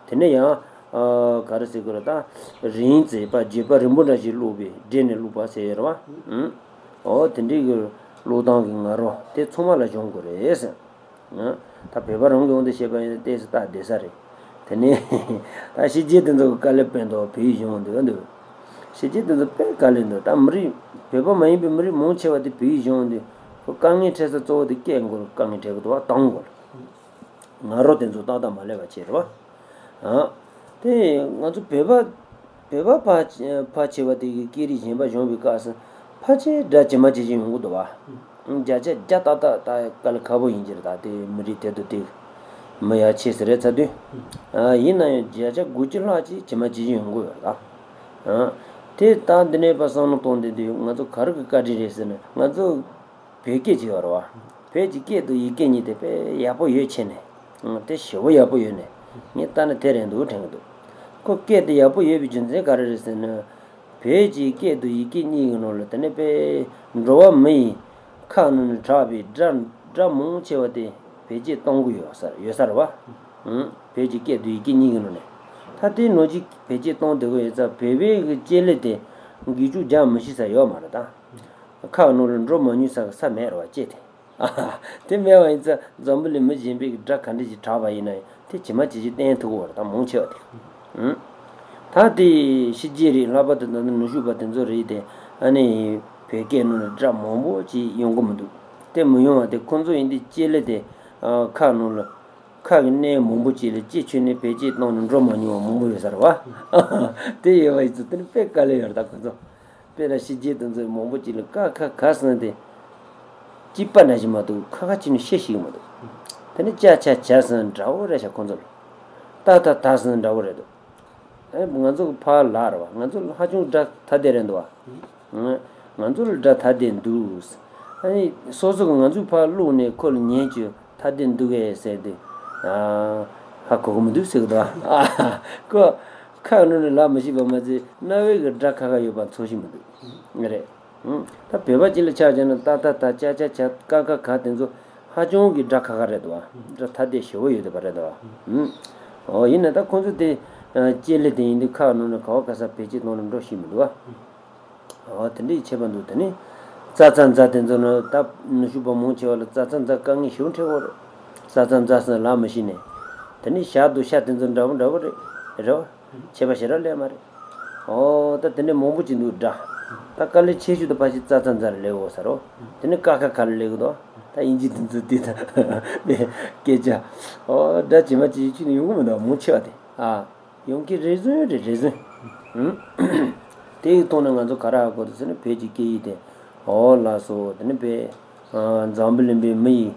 དེ་ནས་ཡང་ཨ་ག་རེ་ཟེར་དགོས་རེད། ད་རིང་ཙམ་པ་བརྗོད་པ་རིང་པོ་འདྲ་ཞིག་བླུགས་པའི་སྦྲེལ་ནས་བླུགས་པ་ཟེར་ཡོད་རེད་བ། ཨོ་དེ་འདྲའི་གི་བླུགས་སྟངས་ཀྱི་ང་རོ་དེ་ཚང་མ་ལ་གཞུང་དགོས་རེད་ཟེར། ད་བོད་པ་རང་གི་དབང་དུ་བྱས་པ་ཡིན་ན་ཏོག་ཙམ་སྟབས་བདེ་ས་རེད། དེ་ནས་ད་ཕྱི་རྒྱལ་དེ་ཚོ་གི་དཀའ་ལས་དཔོན་དུ་བོད་ཡིག་གཞུང་འདི་འདུག་ཕྱི་རྒྱལ་དེ་ཚོ་དཔེ་དཀའ་ལས་འདུག་ད་མི་རིགས་བོད་པ་མ་ཡིན་པའི་མི་རིགས་མང་ཆེ་བ་དེ་བོད་ཡིག་གཞུང་འདི་ཁོ་དཀའ་ངལ་འཕྲད་ས་གཙོ་བོ་དེ་སྐད་མགོ་ལ་དཀའ་ངལ་འཕྲད་གི་འདུག་བ། གདངས་མགོ་ལ། ང་རོ་དེ་ཚོ་ཏག་ཏག་མ་སླེབས་པ་བྱས་རེད་བ། ཨ། དེ་ང་ཚོ་བོད་པ་བོད་པ་ཕ་ཕལ་ཆེ་བ་དེ་གི་སྐད་རིགས་གཞན་པ་སྦྱོང་བའི་སྐབས་སུ་ཕལ་ཆེར་སྒྲ་ཇི་མ་ཇི་བཞིན་ཡོང་གི་འདུག་བ། བརྒྱ་ཆ་བརྒྱ་ཏག་ཏག་ད་དཀའ་ལས་ཁག་པོ་ཡིན་གྱི་རེད། ད་དེ་མི་རིགས་དེ་དང་དེ་མི་ཡར་ཆེ་ཟེར་རེད་ཚར་དུས། ཨ་ཡིན་ན་ཡང་བརྒྱ་ཆ་དགུ་བཅུ་ལྷག་ཅིག་ཇི་མ་ཇི་བཞིན་ཡོང་གི་ཡོད་རེད་ད། ཨ། དེ་ད་འདི་ནས་ཕར་བསམ་བློ་གཏོང་བསྡད་དུས་ང་ཚོ་ག་རེ་གི་བཀའ་དྲིན་རེད་ཟེར་ན། ང་ཚོ་བོད་སྐད་ཅིག་ཡོད་རེད་བ། བོད་ཀྱི་སྐད་དང་ཡི་གེ་གཉིས་དེ་དཔེ་ཡག་པོ་ཡོད་ཆེ་ནས། ཨང་། དེ་ཞེ་པོ་ཡག་པོ་ཡོད་ནས། ངས་ལྟ་ན་དེ་རེད་འདུག་དྲན་གྱི་འདུག་ཁོ་སྐད་དེ་ཡག་པོ་ཡོད་པའི་རྒྱུ་མཚན་ག་རེ་རེད་ཟེར་ན། བོད་ཀྱི་སྐད་དང་ཡི་གེ་གཉིས་ཀྱི་ནང་ལ་དེ་ནས་དཔེ་འགྲོ་བ་མི་ཡི་ཁ་ནང་ནས་གྲགས་པའི་སྒྲ་སྒྲ་མང་ཆེ་བ་དེ་བེད་སྤྱོད་གཏོང་གི་ཡོད་ས་ཡོད་ས་རེད་བ། ཨང་། བོད་ཀྱི་སྐད་དང་ཡི་གེ་གཉིས་ཀྱི་ནང་ནས། ད་དེ་ནང་བཞིན་བེད་སྤྱོད་གཏོང་བསྡད་ཀྱི་ཡོད་ཙང་བོད་པའི་གི་སྐད་ལས་དེ་འགུལ་སྐྱོད་རྒྱག་མི་ཤེས་ས་ཡོད་མ་རེད་ད། ཁ་ནང་ལ་འགྲོ་མ་མྱོང་ས་གི་ས་མེད་རེད་བ་ཅེས་དེ། ཨ་ཧ། དེ་མེད་པ་ཡིན་ཙང་འཛམ་བུ་གླིང་མི་གཞན་པའི་སྒྲ་ག་འདྲ་ཞིག་གྲགས་པ་ཡིན་ན་ཡང་དེ་ཇི་མ་ཇི་བཞིན་བསྟན་ཐུབ་ཀྱི་ཡོད་རེད་ད་མང་ཆེ་བ་དེ། ཨུམ། ད་དེ་ཕྱི་རྒྱལ་རིགས་ལྷག་པར་དུ་ད་ལྟ་ནུབ་ཕྱོགས་པ་དེ་ཚོ་རིགས་དེ་ཨ་ནི་བོད་སྐད་ནང་ལ་སྒྲ་མང་པོ་ཅིག་ཡོང་གི་མི་འདུག་དེ་མི་ཡོང་བ་དེ་ཁོང་ཚོ་ཡིན་དུས་སྐད་ལས་དེ་ཨ་ཁ་ནང་ལ་ཁ་གི་གནས་མང་པོ་ཅིག་ལ་སྐད་ཆོད་ནས་བེད་སྤྱོད་བཏང་ནས་འགྲོ་མ་མྱོང་བ་མང་པོ་ཡོད་ས་རེད་བ། དེ་ཡོད་པ་ཡིན་ཙང་དེ་ནི་དཔེ་དཀའ་ལས་ཡོད་རེད་ད་ཁོང་ཚོ། དཔེར་ན་ཕྱི་རྒྱལ་དེ་ཚོའི་མང་པོ་ཅིག་ལ་ཀ་ཁ་ག་ཟེར་དེ། གཅིག་པ་འདྲ་ཞིག་མ་གཏོགས་ཁ་ཁ་ཅིག་ནི་བཤད་ཤེས་ཀྱི་མ་འདུག་དེ་ནི་ཅ་ཆ་ཇ་ཟེར་འདྲ་བོ་རེད་ཤག་ཁོང་ཚོ་ལ། ཏ་ཐ་ད་ཟེར་འདྲ་བོ་རེད་འདུག་ཨེ་ང་ཚོ་གི་ཕར་ལ་རེད་བ། ང་ཚོ་ལ་ཧ་ཅང་སྒྲ་ཐ་དད་རེད་འདུག་བ། ང་ཚོ་ལ་སྒྲ་ཐ་དད་འདུག་ཨ་ནི་སོ་སོ་གི་ང་ཚོའི་ཕར་བླུགས་ནས་ཁོ་ལ་ཉན་རྒྱུ། ཐ་དད་འདུག་གས་ཟེར་དུས། ཨ། ཧ་གོ་གི་མི་འདུག་ཟེར་གི་འདུག་ཨ། ཁོ་ཁ་ནང་ནས་ལབ་མི་ཤེས་པ་མ་ཚད་རྣ་བའི་གི་སྒྲ་ཁ་ཁ་ཡོད་པ་ཚོར་ཤེས་མི་འདུག་ཨ་རེད། ཨང་། ད་བོད་པ་ཅིག་ལ་ཆ་བཞག་ན་ཏ་ཐ་ད་ཅ་ཆ་ཇ་ཀ་ཁ་ག་དེ་ཚོ་ཧ་ཅང་གི་སྒྲ་ཁ་ཁ་རེད་འདུག་ཨ། སྒྲ་ཐ་དད་ཞེ་པོ་ཡོད་བསྡད་པ་རེད་འདུག་ཨ། ཨང་། ཨོ་ཡིན་ན་ད་ཁོང་ཚོ་དེ་སྐད་ལས་དེ་ཡིན་དུས་ཁ་ནང་ནས་ག་བ་ག་ས་བེད་སྤྱོད་གཏོང་ནས་འགྲོ་ཤེས་མི་འདུག་ཨ། ཨོ་དེ་འདྲའི་ཁྱད་པར་འདུག་དེ་ནི་ཙ་ཚ་ཛ་དེ་ཚོ་ནི་ད་ནུབ་ཕྱོགས་པ་མང་ཆེ་བ་ལ་ཙ་ཚ་ཛ་དཀའ་ངལ་ཞེ་པོ་འཕྲད་ཀྱི་ཡོད་རེད། ཙ་ཚ་ཛ་ཟེར་ལབ་མི་ཤེས་ནས། དེ་ནི་ཞ་དང་ཤ་དེ་ཚོ་འདྲ་པོ་འདྲ་པོ་རེད། རེད་བ། ཁྱད་པར་ཞེ་དྲག་སླེབས་མ་རེད། ཨོ་ད་དེ་འདྲའི་མང་པོ་ཅིག་འདུག་སྒྲ། ད་དཀའ་ལས་ཆེ་ཤོས་དེ་ཕལ་ཆེར་ཙ་ཚ་ཛ་ལ་སླེབས་ཡོད་ས་རེད། དེ་ནི་ཀ་ཁ་ག་ལ་སླེབས་ཀྱི་འདུག་ད་དབྱིན་ཇི་དེ་ཚོ་དེ་དང་སྐད་ཆ། ཨོ་སྒྲ་ཇི་མ་ཇི་བཞིན་ཁྱོན་ནས་ཡོང་གི་མི་འདུག་མང་ཆེ་བ་དེ། ཨ། ཡོང་གི་རེ་ཟུང་རེད་རེ་ཟུང་། ཨུམ། དེ་ཡི་ཐོག་ནས་ང་ཚོ་ག་རེ་ཧ་གོ་འདུག་ཟེར་ན་བོད་ཀྱི་སྐད་ཡིག་དེ་ འོ་ལགས་སོ། དེ་ནི་དཔེ་འཛམ་བུ་གླིང་པའི་མི་ཡི་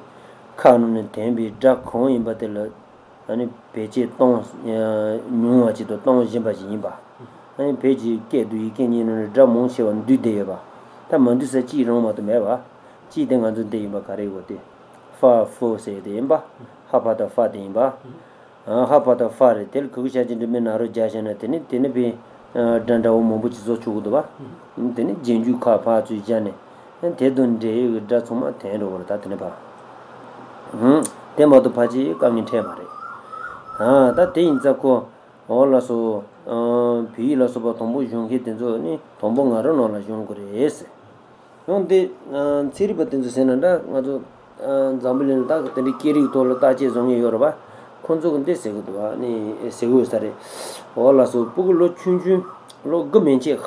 ཁ་ནང་ནས་ཐོན་པའི་སྒྲ་གང་ཡིན་པ་དེ་ལ་ཨ་ནི་བེད་སྤྱོད་གཏོང་མྱོང་བ་ཅིག་དང་གཏོང་བཞིན་པ་ཞིག་ཡིན་པ། ཨ་ནི་བོད་ཀྱི་སྐད་དུ་ཡི་གེ་གཉིས་ནང་ནས་སྒྲ་མང་ཆེ་བ་འདུས་བསྡད་ཡོད་པ། ད་མ་འདུས་ས་གཅིག་རང་མ་གཏོགས་མེད་པ། གཅིག་དེ་ང་ཚོ་འདི་ཡིན་པ། ག་རེ་ཡོད་དེ། ཧྥ་ཧྥུ་ཟེར་དེ་ཡིན་པ། ཧ་ཕ་དང་ཧྥ་དེ་ཡིན་པ། ཧ་ཕ་དང་ཧྥ་རེད། དེ་ལ་གུ་གུ་ཤ་ཅི་འདྲ་མིན་ན་རོ་རྒྱག་བྱས་ན་དེ་ནི་དེ་ནི་པའི་སྒྲ་འདྲ་བོ་མང་པོ་ཅིག་བཟོ་ཆོག་གི་འདུག་བ། དེ་ནི་རྗེས་འཇུག་ཁ་ཕར་ཚུར་བཞག་ནས་དེ་དང་འབྲེལ་ཡོད་ཀྱི་སྒྲ་ཚང་མ་ཐོན་འགྲོ་བ་རེད། ད་དེ་ནི་ཕ་དེ་མ་གཏོགས་ཕལ་ཆེར་དཀའ་ངལ་འཕྲད་མ་རེད། ད་དེ་ཡིན་ཙང་ཁོ། འོ་ལགས་སོ། བོད་ཡིག་ལ་སོགས་པ་དང་པོ་སྦྱོང་མཁན་དེ་ཚོ་ནི་དང་པོ་ང་རང་ནང་ལ་སྦྱོང་དགོས་རེད་ཟེར། ཡང་འདི་ཚན་རིག་པ་དེ་ཚོ་ཟེར་ན་འདྲ། ང་ཚོ་འཛམ་བུ་གླིང་ལ་ད་དེ་འདྲའི་སྐད་རིགས་ཐོག་ལ་བརྟག་དཔྱད་བཟོ་མཁན་ཡོད་རེད་པ། ཁོང་ཚོ་གིས་འདི་ཟེར་གི་འདུག་བ། ནི་ཟེར་གི་ཡོད་ས་རེད། འོ་ལགས་སོ། སྤུ་གུ་ལོ་ཆུང་ཆུང་ལོ་དགུ་མན་ཆད།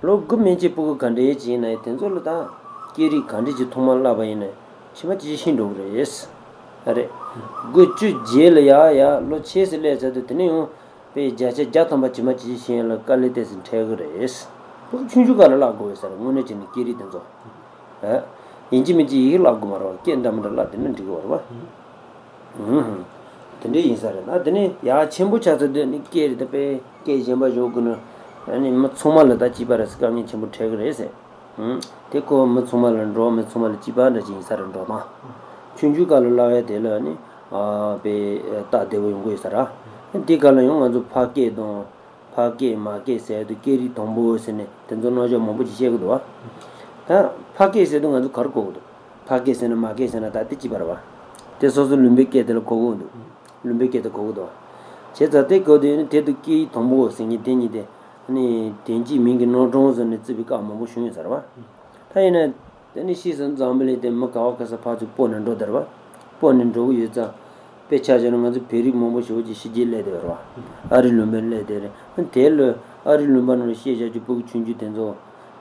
ལོ་དགུ་མན་ཆད་སྤུ་གུ་ག་འདྲའི་ཅིག་ཡིན་ན་ཡང་དེ་ཚོ་ལ་ད་སྐད་རིགས་ག་འདྲ་ཅིག་ཐོག་མར་བསླབས་པ་ཡིན་ན་ཕྱི་མ་ཅིག་ཤེས་འགྲོ་གི་རེད། ཨ་རེད། དགུ་བཅུ་རྗེས་ལ་ཡ་ཡ་ལོ་ཆེ་སར་སླེབས་ཚར་དུས་དེ་ནས་ཡང་དཔེ་བརྒྱ་ཆ་བརྒྱ་ཐམ་པ་ཕྱི་མ་ཅིག་ཤེས་ཡ་ལ་དཀའ་ལས་ཏོག་ཙམ་འཕྲད་གི་རེད། སྤུ་གུ་ཆུང་ཆུང་སྒང་ལ་བསླབ་དགོས་ཡོད་ས་རེད། དངོས་གནས་བྱས་ན་སྐད་རིགས་དེ་ཚོ། ཨ། ཡིན་གཅིག་མིན་གཅིག་ཡི་གེ་བསླབ་དགོས་མ་རེད་བ། སྐད་འདྲ་མི་འདྲ་བསླབ་བསྡད་ན་འགྲིག་གི་རེད་བ། ཨུ་ཧུམ། དེ་འདྲ་ཡིན་ས་རེད། ད་དེ་ནས་ཡ་ཆེན་པོ་ཆགས་ཚར་དུས་ནི་སྐད་རེད། ད་དཔེ་སྐད་གཞན་པ་ཞོག་དགོས་ན་ཨ་ནི་མི་ཚང་མ་ལ་ད་གཅིག་པ་རེད་ཟེར་དཀའ་ངལ་ཆེན་པོ་འཕྲད་གི་རེད་ཟེར། ཨུ། དེ་ཁོ་མི་ཚང་མ་ལ་འགྲོ། མི་ཚང་མ་ལ་གཅིག་པ་འདྲ་ཅིག་ཡིན་ས་རེད། འགྲོ་སྟངས་ཆུང་ཆུང་སྒང་ལ་བསླབ་ཡ་དེ་ལ་ནི་ཨ་དཔེ་སྟབས་བདེ་བོ་ཡོང་གི་ཡོད་ས་རེད། དེ་སྒང་ལ་ཡང་ང་ཚོ་ཕ་སྐད་དང་། ཕ་སྐད་མ་སྐད་ཟེར་དུས་སྐད་རིགས་དང་པོ་ཟེར་ནས་དེ་ཚོ་རྣམ་གཞག་མང་པོ་ཅིག་བཤད་གི་འདུག་བ། ད་ཕ་སྐད་ཟེར་དུས་ང་ཚོ་ག་རེ་གོ་གི་འདུག་ཕ་སྐད་ཟེར་ན་མ་སྐད་ཟེར་ན་ད་དེ་གཅིག་པ་རེད་བ། དེ་སོ་སོ་ལུང་པའི་སྐད་དེ་ལ་གོ་གི་འདུག་ལུང་པའི་སྐད་དེ་གོ་གི་འདུག་བ། བྱས་ཙང་དེ་གོ་དུས་ནི་དེ་དུས་སྐད་ཡིག་དང་པོ་ཟེར་མཁན་དེ་གཉིས་དེ་ནི་དོན་གཅིག་མིང་གི་རྣམ་གྲངས་ཟེར་ནས་བརྩི་བའི་སྐབས་མང་པོ་བྱུང་ཡོད་ས་རེད་བ། ད་ཡིན་ན། དེ་ནི་ཕྱིས་སུ་འཛམ་བུ་གླིང་དེ་མི་ག་བ་ག་ས་ཕར་ཚུར་སྤོ་ནས་འགྲོ་བསྡད་རེད་བ། སྤོ་ནས་འགྲོ་གི་ཡོད་ཙང་། དཔེ་ཆ་བཞག་ན་ང་ཚོ་བོད་རིགས་མང་པོ་ཞེ་པོ་ཅིག་ཕྱི་རྒྱལ་སླེབས་བསྡད་རེད་བ། ཨ་རི་ལུང་པར་སླེབས་བསྡད་རེད། དེ་ལ་ཨ་རི་ལུང་པ་ནང་ལ་བཤད་བཞག་རྒྱུ་སྤུ་གུ་ཆུང་ཆུང་དེ་ཚོ།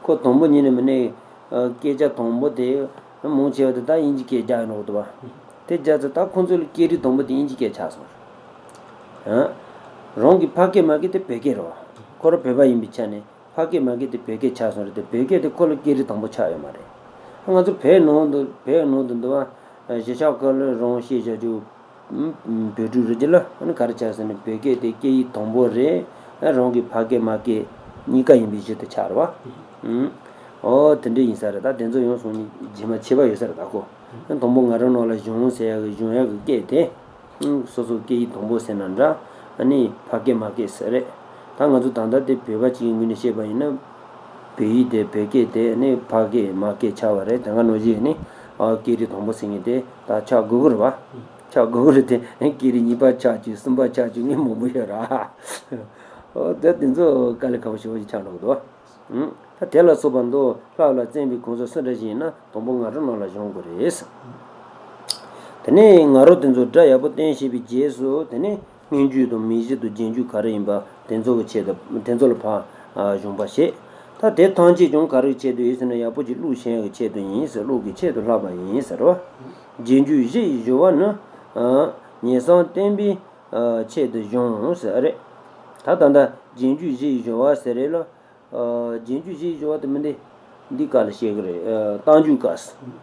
ཁོ་དང་པོ་ཉིད་ནས་མི་ནས་སྐད་ཆ་དང་པོ་དེ་མང་ཆེ་བ་དེ་ད་དབྱིན་ཇི་སྐད་རྒྱག་ཡོང་གི་འདུག་བ། དེ་རྒྱག་ཙང་ད་ཁོང་ཚོ་ལ་སྐད་རིགས་དང་པོ་དེ་དབྱིན་ཇི་སྐད་ཆགས་སོང་རེད། རང་གི་ཕ་སྐད་མ་སྐད་དེ་བོད་སྐད་རེད་བ། ཁོ་རང་བོད་པ་ཡིན་པའི་ཆ་ནས། ཕ་སྐད་མ་སྐད་དེ་བོད་སྐད་ཆགས་སོང་རེད་དེ། བོད་སྐད་དེ་ཁོ་ལ་སྐད་རིགས་དང་པོ་ཆགས་ཡོད་མ་རེད། ང་ཚོ་བོད་ནང་དུ་བོད་ནང་དུ་འདུག་བ། གཞིས་ཆགས་ཁག་ལ་རང་བཤད་བྱ་རྒྱུ། བོད་ཕྲུག་རེད་ཀྱི་ལ་ཨ་ནི་ག་རེ་ཆགས་ཟེར་ན་བོད་སྐད་དེ་སྐད་ཡིག་དང་པོ་རེད། རང་གི་ཕ་སྐད་མ་སྐད་གཉིས་ཀ་ཡིན་པའི་གཞི་དེ་ཆགས་རེད་བ། ཨོ་དེ་འདྲ་ཡིན་ས་རེད། ད་དེ་ཚོ་ཡོང་སོང་ནི་རྗེས་མ་ཆད་པ་ཡོད་ས་རེད། ད་ཁོ་དང་པོ་ང་རང་ནང་ལ་སྦྱོང་ཟེར་ཡ་གི་སྦྱོང་ཡ་གི་སྐད་དེ། སོ་སོ་སྐད་ཡིག་དང་པོ་ཟེར་ན་འདྲ། ཨ་ནི་ཕ་སྐད་མ་སྐད་ཟེར་རེད། ད་ང་ཚོ་ད་ལྟ་དེ་བོད་པ་གཅིག་གི་ངོས་ནས་བཤད་པ་ཡིན་ན། བོད་ཡིག་དེ་བོད་སྐད་དེ་ཨ་ནི་ཕ་སྐད་མ་སྐད་ཆགས་པ་རེད། དེ་སྔ་ནང་བཞིན་ཨ་ནི་ཨ་སྐད་རིགས་དང་པོ་ཟེར་མཁན་དེ་ད་ཆགས་དགོས་ཀྱི་རེད་བ། ཆགས་དགོས་ཀྱི་རེད་དེ། ཨ་ནི་སྐད་རིགས་གཉིས་པ་ཆགས་རྒྱུ་གསུམ་པ་ཆགས་རྒྱུ་ངས་མང་པོ་ཡོད་ར། ཨོ་ད་དེ་ཚོ་དཀའ་ལས་ཁག་པོ་ཞེ་པོ་ཞིག་ཆགས་འགྲོ་གི་འདུག་བ། ད་དེ་ལ་སོགས་པ་མདོ་ལྷ་ལ་བརྩོན་པའི་གང་ཟག་སུ་འདྲ་ཞིག་ཡིན་ན་དང་པོ་ང་རང་ནང་ལ་སྦྱོང་དགོས་རེད། དེ་ནས་ང་རོ་དེ་ཚོ་སྒྲ་ཡག་པོ་བསྟན་ཤེས་པའི་རྗེས་སུ་དེ་ནས་སྔོན་འཇུག་དང་མིང་གཞི་དང་རྗེས་འཇུག་ག་རེ་ཡིན་པ་དེ་ཚོ་གི་ཆེད་དུ་དེ་ཚོ་ལ་ཕར་སྦྱོང་བ་བྱེད། ད་དེ་ཐམས་ཅད་ཀྱང་ག་རེ་གི་ཆེད་དུ་ཡིན་ཟེར་ན་ཡག་པོ་ཅིག་བླུག་ཤེས་ཡག་གི་ཆེད་དུ་ཡིན་ཟེར། བླུག་གི་ཆེད་དུ་བསླབ་པ་ཡིན་ཟེར་བ། རྗེས་འཇུག་བཞི་ཡི་སྦྱོར་བ་ནི། ཉེས་སམ་བསྟན་པའི་ཆེད་དུ་སྦྱོང་ཟེར་རེད། ད་ད་ལྟ་རྗེས་འཇུག་བཞི་ཡི་སྦྱོར་བ་ཟེར་རེད་ལ། རྗེས་འཇུག་བཞི་ཡི་སྦྱོར་བ་དེ་མི་འདི། འདི་ག་ལ་བཤད་གི་རེད། རྟགས་འཇུག་ག་ཟེར།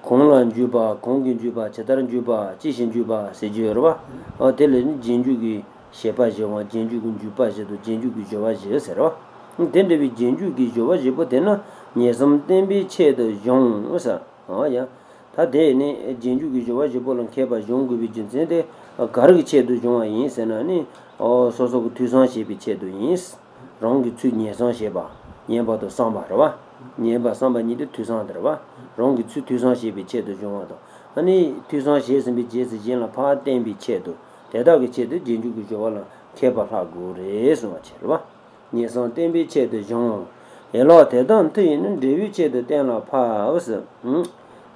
གང་ལ་འཇུག་པ། གང་གིས་འཇུག་པ། ཇི་ལྟར་འཇུག་པ། ཅི་ཞིག་འཇུག་པ་ཟེར་གྱི་ཡོད་རེད་བ། དེ་ལ་ནི་རྗེས་འཇུག་གི་བྱེད་པ་བཞི་དང་རྗེས་འཇུག་གི་འཇུག་པ་བཞི་དང་རྗེས་འཇུག་གི་སྦྱོར་བ་བཞི་ཟེར་བ། དེ་འདྲ་བའི་རྗེས་འཇུག་གི་སྦྱོར་བ་བཞི་པོ་དེ་ནི་ཉེས་སམ་བསྟན་པའི་ཆེད་དུ་སྦྱོང་ཟེར། ཨོ་ཡ། ད་དེ་ནི་རྗེས་འཇུག་གི་སྦྱོར་བ་བཞི་པོ་ལ་མཁས་པ་སྦྱོང་དགོས་པའི་རྒྱུ་མཚན་དེ་ག་རེ་གི་ཆེད་དུ་སྦྱོང་བ་ཡིན་ཟེར་ན་ནི། ཨོ་སོ་སོ་གི་ཐོས་བསམ་བྱེད་པའི་ཆེད་དུ་ཡིན། རང་གི་ཚུལ་ཉེས་བསམ་བྱེད་པ། ཉན་པ་དང་བསམ་པ་རེད་བ། ཉན་པ་བསམ་པ་གཉིས་དེ་ཐོས་བསམ་དེ་རེད་བ། རང་གི་ཚུལ་ཐོས་བསམ་བྱེད་པའི་ཆེད་དུ་སྦྱོང་བ་དང་། ཨ་ནི་ཐོས་བསམ་བྱས་ཟིན་པའི་རྗེས་སུ་གཞན་ལ་ཕར་བསྟན་པའི་ཆེད་དུ། དེ་དག་གི་ཆེད་དུ་རྗེས་འཇུག་གི་སྦྱོར་བ་ལ་མཁས་པ་ལྷག་དགོས་རེད་གསུངས་པ་བྱས་རེད་བ། ཉེས་སམ་བསྟན་པའི་ཆེད་དུ་སྦྱོང་། ཡན་ལག་དེ་དག་མཐུ་ཡིས་ནི། འབྲས་བུའི་ཆེད་དུ་གཏན་ལ་ཕབ་ཟེར།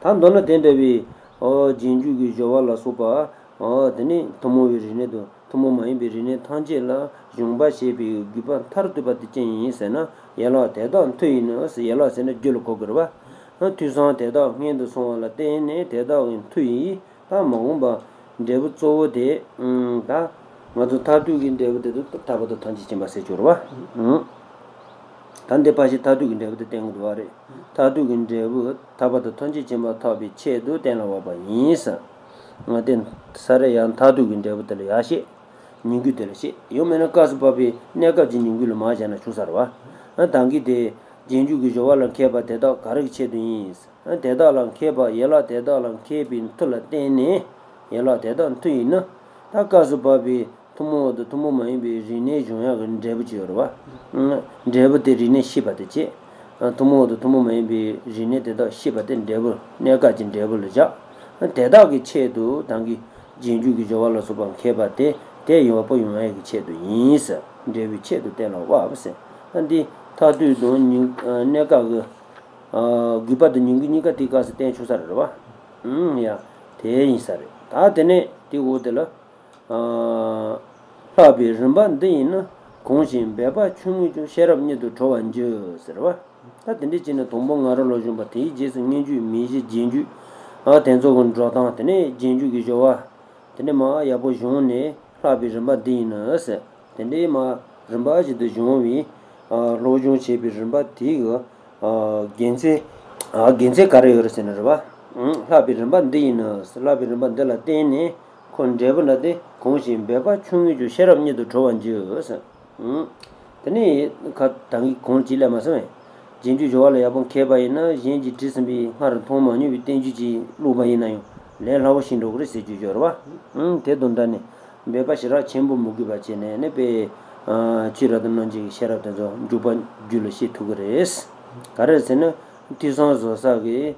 ད་མདོར་ན་དེ་འདྲ་བའི་ཨོ་རྗེས་འཇུག་གི་སྦྱོར་བ་ལ་སོགས་པ། ཨོ་དེ་ནི་ཐུན་མོང་བའི་རིག་གནས་དང་ཐུན་མོང་མ་ཡིན་པའི་རིག་གནས་ཐམས་ཅད་ལ་སྦྱོང་བ་བྱེད་པའི་དགོས་པ་མཐར་ཐུག་པ་དེ་ཅི་ཡིན་ཟེར་ན། ཡན་ལག་དེ་དག་མཐུ་ཡིས་ནི་ཟེར། ཡན་ལག་ཟེར་ན་རྒྱུ་ལ་གོ་དགོས་རེད་བ། ཐོས་བསམ་དེ་དག་སྔོན་དུ་སོང་བ་ལ་བརྟེན་ནས་དེ་དག་གི་མཐུ་ཡིས། ད་མ་འོངས་པ་འབྲས་བུ་གཙོ་བོ་དེ། ད་ང་ཚོ་མཐར་ཐུག་གི་འབྲས་བུ་དེ་དུ་ཐར་པ་དང་ཐམས་ཅད་མཁྱེན་པ་ཟེར་གྱི་ཡོད་རེད་བ། ད་འདི་ཕལ་ཆེར་མཐར་ཐུག་གི་འབྲས་བུ་དེ་བསྟན་གྱི་འདུག་བ་རེད། མཐར་ཐུག་གི་འབྲས་བུ་ཐར་པ་དང་ཐམས་ཅད་མཁྱེན་པ་ཐོབ་པའི་ཆེད་དུ་གཏན་ལ་དབབ་པ་ཡིན་ཟེར། ང་དེ་ས་རེ་ཡང་མཐར་ཐུག་གི་འབྲས་བུ་དེ་ལ་ཡར་བཤད། ཉིང་དགོས་དེ་ལ་བཤད། ཡང་མིན་ན་སྐབས་སུ་བབ་པའི་གནས་སྐབས་ཀྱི་ཉིང་དགོས་ལ་མར་བཞག་ན་ཆོག་ས་རེད་བ། ཨ་ད་གིན་དེ་རྗེས་འཇུག་གི་སྦྱོར་བ་ལ་མཁས་པ་དེ་དག་ག་རེ་གི་ཆེད་དུ་ཡིན། ཨ་དེ་དག་ལ་མཁས་པ་ཡན་ལག་དེ་དག་ལ་མཁས་པའི་མཐུ་ལ་བརྟེན་ནས། ཡན་ལག་དེ་དག་མཐུ་ཡིན་ན། ད་སྐབས་སུ་བབ་པའི་ཐུན་མོང་བ་དང་ཐུན་མོང་མ་ཡིན་པའི་རིགས་གནས་སྦྱོང་ཡག་གི་འབྲས་བུ་ཅིག་ཡོད་རེད་བ། ཨ་འབྲས་བུ་དེ་རིགས་གནས་ཤེས་པ་དེ་བྱེད། ཨ་ཐུན་མོང་བ་དང་ཐུན་མོང་མ་ཡིན་པའི་རིགས་གནས་དེ་དག་ཤེས་པ་དེ་འབྲས་བུ་གནས་སྐབས་ཀྱི་འབྲས་བུ་ལ་བཞག། ཨ་དེ་དག་གི་ཆེད་དུ་ད་གིན་རྗེས་འཇུག་གི་སྦྱོར་བ་ལ་སོགས་པ་མཁས་པ་དེ་དེ་ཡོང་བ་པོ་ཡོང་ཡག་གི་ཆེད་དུ་ཡིན་ཟེར། འབྲས་བུའི་ཆེད་དུ་གཏན་ལ་དབབ་ཟེར། ཨ་འདི་མཐར་ཐུག་དང་ཉིང་ཨ་གནས་སྐབས་ཀྱི་ཨ་དགོས་པ་དང་ཉིང་དགོས་གཉིས་ཀ་དེའི་སྐབས་སུ་བསྟན་ཆོག་ས་རེད་བ། ཨུམ་ཡ། དེ་ཡིན་ས་རེད། ད་དེ་ནས་དེའི་འོག་དེ་ལ། ཨ་ལྷག་པའི་རིམ་པ་འདི་ཡིན་ན། གང་ཞིག་འབད་པ་ཆུང་ངུས་ཀྱང་ཤེས་རབ་གཉིད་དུ་གྲོལ་བར་འགྱུར་ཟེར་བ། ད་དེ་འདྲ་བྱས་ནས་དང་པོ་ང་རོ་ལ་བྱུང་བ་དེའི་རྗེས་སུ་སྔོན་འཇུག་མིང་གཞི་རྗེས་འཇུག་ཨ་དེ་ཚོ་གི་འགྲོ་སྟངས། དེ་ནས་རྗེས་འཇུག་གི་སྦྱོར་བ། དེ་ནས་མར་ཡག་པོ་བྱུང་ནས་ལྷག་པའི་རིམ་པ་འདི་ཡིན་ན་ཟེར། དེ་འདྲའི་མར་རིམ་པ་བཞིན་དུ་བྱུང་བའི་ཨ་སློབ་སྦྱོང་བྱེད་པའི་རིམ་པ་དེ་གི་ཨ་དགེ་མཚན། ཨ་དགེ་མཚན་ག་རེ་ཡོད་རེད་ཟེར་ན་རེད་བ། ཨང་ལྷག་པའི་རིམ་པ་འདི་ཡིན་ནོ། ལྷག་པའི་རིམ་པ་འདི་ལ་བརྟེན་ནས་ཁོ་འབྲས་བུ་ལ་དེ་གང་ཞིག་འབད་པ་ཆུང་ངུས་ཀྱང་ཤེས་རབ་གཉིད་དུ་གྲོལ་བར་འགྱུར་ཟེར། ཨང་དེ་ནས་ཁ་ད་གིན་གོང་ཅིག་སླེབས་མ་སོང་བས། རྗེས་འཇུག་སྦྱོར་བ་ལ་ཡག་པོ་མཁས་པ་ཡིན་ན་གཞན་གྱིས་བྲིས་ཟིན་པའི་སྔར་མཐོང་མ་མྱོང་བའི་བསྟན་བཅོས་ཅིག་བླུགས་པ་ཡིན་ན་ཡང་ལས་སླ་བོ་ཞིག་འགྲོ་གི་རེད་ཟེར་རྒྱུ་སྦྱོར་བ། ཨང་དེ་དང་འདྲ་ནས་འབད་པ་ཞེ་དྲག་ཆེན་པོ་མི་དགོས་པ་བྱས་ནས་ནི་དཔེ་ཆོས་རབ་དང་རྣམ་འབྱེད་ཀྱི་ཤེས་རབ་དེ་ཚོ་འཇུག་པ་རྒྱུད་ལ་ཤེས་ཐུབ་ཀྱི་རེད། ག་རེ་ཟེར་ན་ཐོས་བསམ་བཟོ་ས་གི་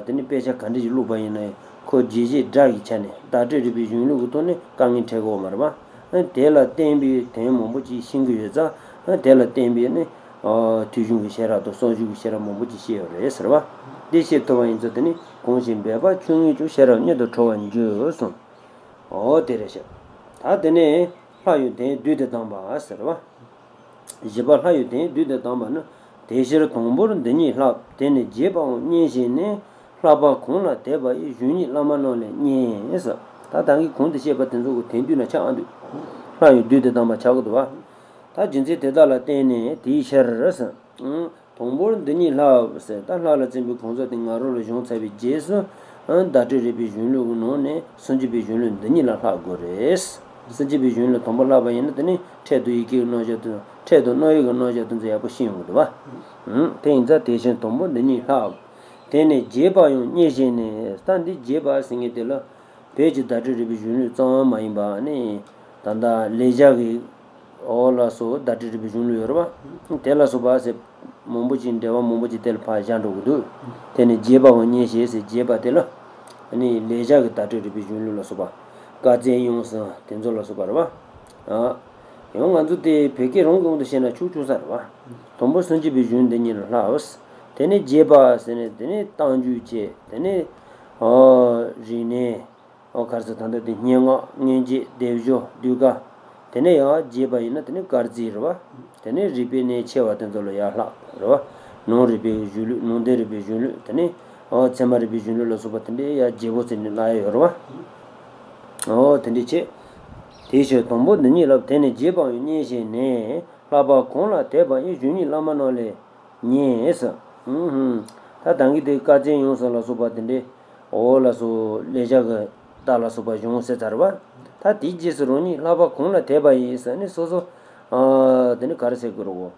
དེ་ནི་དཔེ་ཆ་ག་འདྲ་ཞིག་བླུགས་པ་ཡིན་ན་ཡང་ཁོ་རྒྱས་བཤད་སྒྲ་གི་ཆ་ནས་བརྡ་སྤྲོད་རིག་པའི་གཞུང་ལུགས་ཀྱི་ཐོག་ནས་དཀའ་ངལ་འཕྲད་ཀྱི་ཡོད་མ་རེད་པ། དེ་ལ་བརྟེན་པའི་དོན་མང་པོ་ཅིག་ཤེས་ཀྱི་ཡོད་ཙང་དེ་ལ་བརྟེན་པའི་ནི་ཐོས་བྱུང་གི་ཤེས་རབ་དང་གསུང་བྱུང་གི་ཤེས་རབ་མང་པོ་ཅིག་ཤེས་ཡོད་རེད་ཟེར་བ། འདི་ཤེས་ཐུབ་པ་ཡིན་ཙང་དེ་ནི་གང་ཞིག་འབད་པ་ཆུང་ངུས་ཀྱང་ཤེས་རབ་གཉིད་དུ་གྲོལ་བར་འགྱུར་གསུངས། འོ་དེ་རེད་ཤག་ད་དེ་ནས་ལྷག་ཡོད་དོན་བསྡུས་ཏེ་གདམས་པ་ཟེར་བ། བཞི་པ་ལྷག་ཡོད་དོན་བསྡུས་ཏེ་གདམས་པ་ནི། དེ་ཕྱིར་དང་པོར་འདི་ཉིད་བསླབ། དེ་ནས་རྒྱས་པའང་མཉན་བཞེས་ནས། བསླབ་པ་གང་ལ་དད་པ་ཡིས། གཞུང་ཉིད་བླ་མ་རྣམས་ལས་མཉེས་ཟེར། ད་ད་གིན་གོང་དུ་བཤད་པ་དེ་ཚོ་གི་དོན་བསྡུས་ན་ཆགས་འདུག་ལྷག་ཡོད་བསྡུས་ཏེ་གདམས་པ་ཆགས་ཀྱི་འདུག་བ། ད་རྒྱུ་མཚན་དེ་དག་ལ་བརྟེན་ནས་དེའི་ཕྱིར་ཟེར། དང་པོར་འདི་ཉིད་བསླབ་ཟེར། ད་ལྷ་ལ་བརྩོན་པའི་གང་ཟག་དེ་ང་རོ་ལ་བྱུང་ཚར་བའི་རྗེས་སུ། ཨ་བརྡ་སྤྲོད་རིག་པའི་གཞུང་ལུགས་ཀྱི་ནང་ནས་སུམ་ཅུ་པའི་གཞུང་ལུགས་འདི་ཉིད་ལ་བསླབ་དགོས་རེད། སུམ་ཅུ་པའི་གཞུང་ལུགས་དང་པོ་བསླབ་པ་ཡིན་ན་དེ་ནི་ཕྲད་དང་ཡི་གེ་གི་རྣམ་གཞག་དེ་ཚོ། ཕྲད་དང་རྣམ་དབྱེ་གི་རྣམ་གཞག་དེ་ཚོ་ཡག་པོ་ཤེས་ཡོང་གི་འདུག་བ། ཨང་དེ་ཡིན་ཙང་དེ་བཞིན་དང་པོ་འདི་ཉིད་བསླབ། དེ་ནས་རྒྱས་པའང་མཉེས་བཞེས་ནས། ད་འདི་རྒྱས་པ་ཟེར་མཁན་དེ་ལ། བོད་ཀྱི་བརྡ་སྤྲོད་རིག་པའི་གཞུང་ལུགས་ཙམ་མ་ཡིན་པ་ནི། ད་ལྟ་ལེགས་སྦྱར་གྱི་འོ་ལ་སོགས་བརྡ་སྤྲོད་རིག་པའི་གཞུང་ལུགས་ཡོད་རེད་བ། དེ་ལ་སོགས་པ་ཟེར་མང་པོ་ཅིག་འགྲེལ་པ་མང་པོ་ཅིག་དེ་ལ་ཕར་བཞག་འགྲོ་གི་འདུག་དེ་ནི་རྒྱས་པའང་མཉེས་བཞེས་ཟེར་རྒྱས་པ་དེ་ལ། ནི་ལེགས་སྦྱར་གྱི་བརྡ་སྤྲོད་རིག་པའི་གཞུང་ལུགས་ལ་སོགས་པ། བཀའ་བཙན་ཡང་གསང་དེ་ཚོ་ལ་སོགས་པ་རེད་བ། ཨ། ཡང་ང་ཚོ་དེ་བོད་སྐད་རང་གི་དབང་དུ་བཤད་ན་ཆོག་ཆོག་ས་རེད་བ། དང་པོ་སུམ་ཅུ་པའི་གཞུང་འདི་ཉིད་ལ་བསླབ། དེ་ནས་རྒྱས་པ་ཟེར་ནས་དེ་ནས་རྟགས་འཇུག་བྱས། དེ་ནས་ཨོ་རིགས་གནས། ཨོ་ག་རེ་ཟེར། ད་ལྟ་དེ་སྙན་ངག་མངོན་བརྗོད་སྡེབ་སྦྱོར་ཟློས་གར། དེ་ནས་ཡང་རྒྱས་པ་ཡིན་ན་དེ་ནས་སྐར་རྩིས་རེད་བ། དེ་ནས་རིག་པའི་གནས་ཆེ་བ་དེ་ཚོ་ལ་ཡར་ལྷག་རེད་བ། ནང་རིག་པའི་གཞུང་ལུགས། ནང་བསྟན་རིག་པའི་གཞུང་ལུགས། དེ་ནས་ཨོ་ཚད་མ་རིག་པའི་གཞུང་ལུགས་ལ་སོགས་པ་དེ་འདྲའི་ཡར་རྒྱས་པོ་བྱས་ནས་བསླབ་ཡ་ཡོད་རེད་བ། ཨོ་དེ་འདྲའི་ཆེ། དེའི་ཕྱིར་དང་པོ་འདི་ཉིད་བསླབ། དེ་ནས་རྒྱས་པའང་མཉེས་བཞེས་ནས། བསླབ་པ་གང་ལ་དད་པ་ཡིས། གཞུང་ཉིད་བླ་མ་རྣམས་ལས་མཉེས་ཟེར། ཨུམ་ཧུམ། ད་ད་གིན་དེ་བཀའ་བཙན་ཡང་གསང་ལ་སོགས་པ་དེ་འདྲའི་འོ་ལ་སོགས་ལེགས་སྦྱར་གྱི་རྟགས་ལ་སོགས་པ་བྱུང་ཟེར་ཚར་བ། ད་དེའི་རྗེས་སུ་རང་ཉིད་བསླབ་པ་གང་ལ་དད་པ་ཡིས་ཟེར་ནས་སོ་སོ། ཨ་དེ་ནི་ག་རེ་ཟེར་དགོས་རེད་གོ།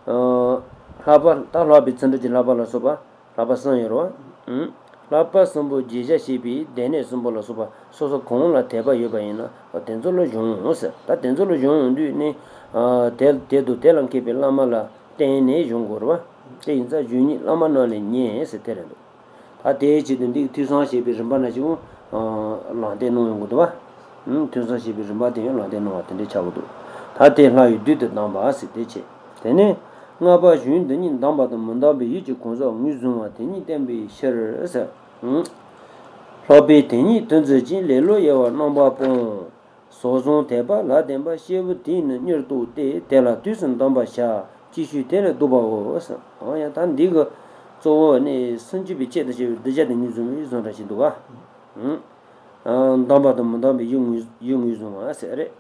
ཨ་བསླབ་པ། ད་བསླབ་པའི་ཚིག་འབྲུ་གྱི་བསླབ་པ་ལ་སོགས་པ། བསླབ་པ་གསུམ་ཡོད་རེད་བ། ཨུམ། བསླབ་པ་གསུམ་པོ་རྒྱས་བཤད་བྱས་པའི་སྡེ་སྣོད་གསུམ་པོ་ལ་སོགས་པ་སོ་སོ་གང་ལ་དད་པ་ཡོད་པ་ཡིན་ན་དེ་ཚོ་ལ་སྦྱོང་ཟེར། ད་དེ་ཚོ་ལ་སྦྱོང་ཡོང་དུས་ནི། ཨ་དེ་དེ་དང་དེ་ལ་མཁས་པའི་བླ་མ་ལ་བརྟེན་ནས་སྦྱོང་དགོས་རེད་བ། དེ་ཡིན་ཙང་གཞུང་ཉིད་བླ་མ་རྣམས་ལས་མཉེས་ཟེར་དེ་རེད་འདུག་ད་དེའི་ཆེད་དུ་འདི་ཐོས་བསམ་བྱེད་པའི་རིམ་པ་ནང་བཞིན། ཨ་ལམ་སྟོན་གནང་ཡོང་གི་འདུག་བ། ཨུམ། ཐོས་བསམ་བྱེད་པའི་རིམ་པ་དེ་ཡང་ལམ་སྟོན་གནང་བ་དེ་འདྲའི་ཆགས་ཀྱི་འདུག་ད་དེ་ལྷག་ཡོད་བསྡུས་ཏེ་གདམས་པ་ཟེར་དེ་བྱས། དེ་ནས་ལྔ་པ་གཞུང་འདི་ཉིད་གདམས་པ་དང་མི་གདམས་པའི་ཡིད་ཀྱི་གང་ཟག་ངོས་བཟུང་བ་དེ་ཉིད་བསྟན་པའི་ཕྱིར་ཟེར། ཨུམ། ལྷག་པའི་དེ་ཉིད་དུ་འཛིན་ཅིང་ལེ་ལོ་དབྱེ་བ་རྣམ་པར་སྤོང་། ཟག་བཟུང་དད་པ་ལ་ལྡན་པ་སྐྱེས་བུ་དེ་ནི་མྱུར་རྟོགས་ཏེ། དེ་ལ་དུས་སུ་གདམས་པར་བྱ། ཅིག་ཤོས་དེ་ལ་འདུག་པའོ་ཟེར། འོ་ཡ། ད་འདི་གི་གཙོ་བོ་ནི་སུམ་ཅུ་པའི་ཆེད་དུ་བཤད་པའི་གདུལ་བྱ་དེ་ངོས་བཟུང་བའི་བཟོ་འདྲ་ཞིག་འདུག་ག་ཨང་། གདམས་པ་དང་མི་གདམས་པའི་ཡིད་ངོས་ཡིད་ངོས་བཟུང་བ་ཟེར་རེད།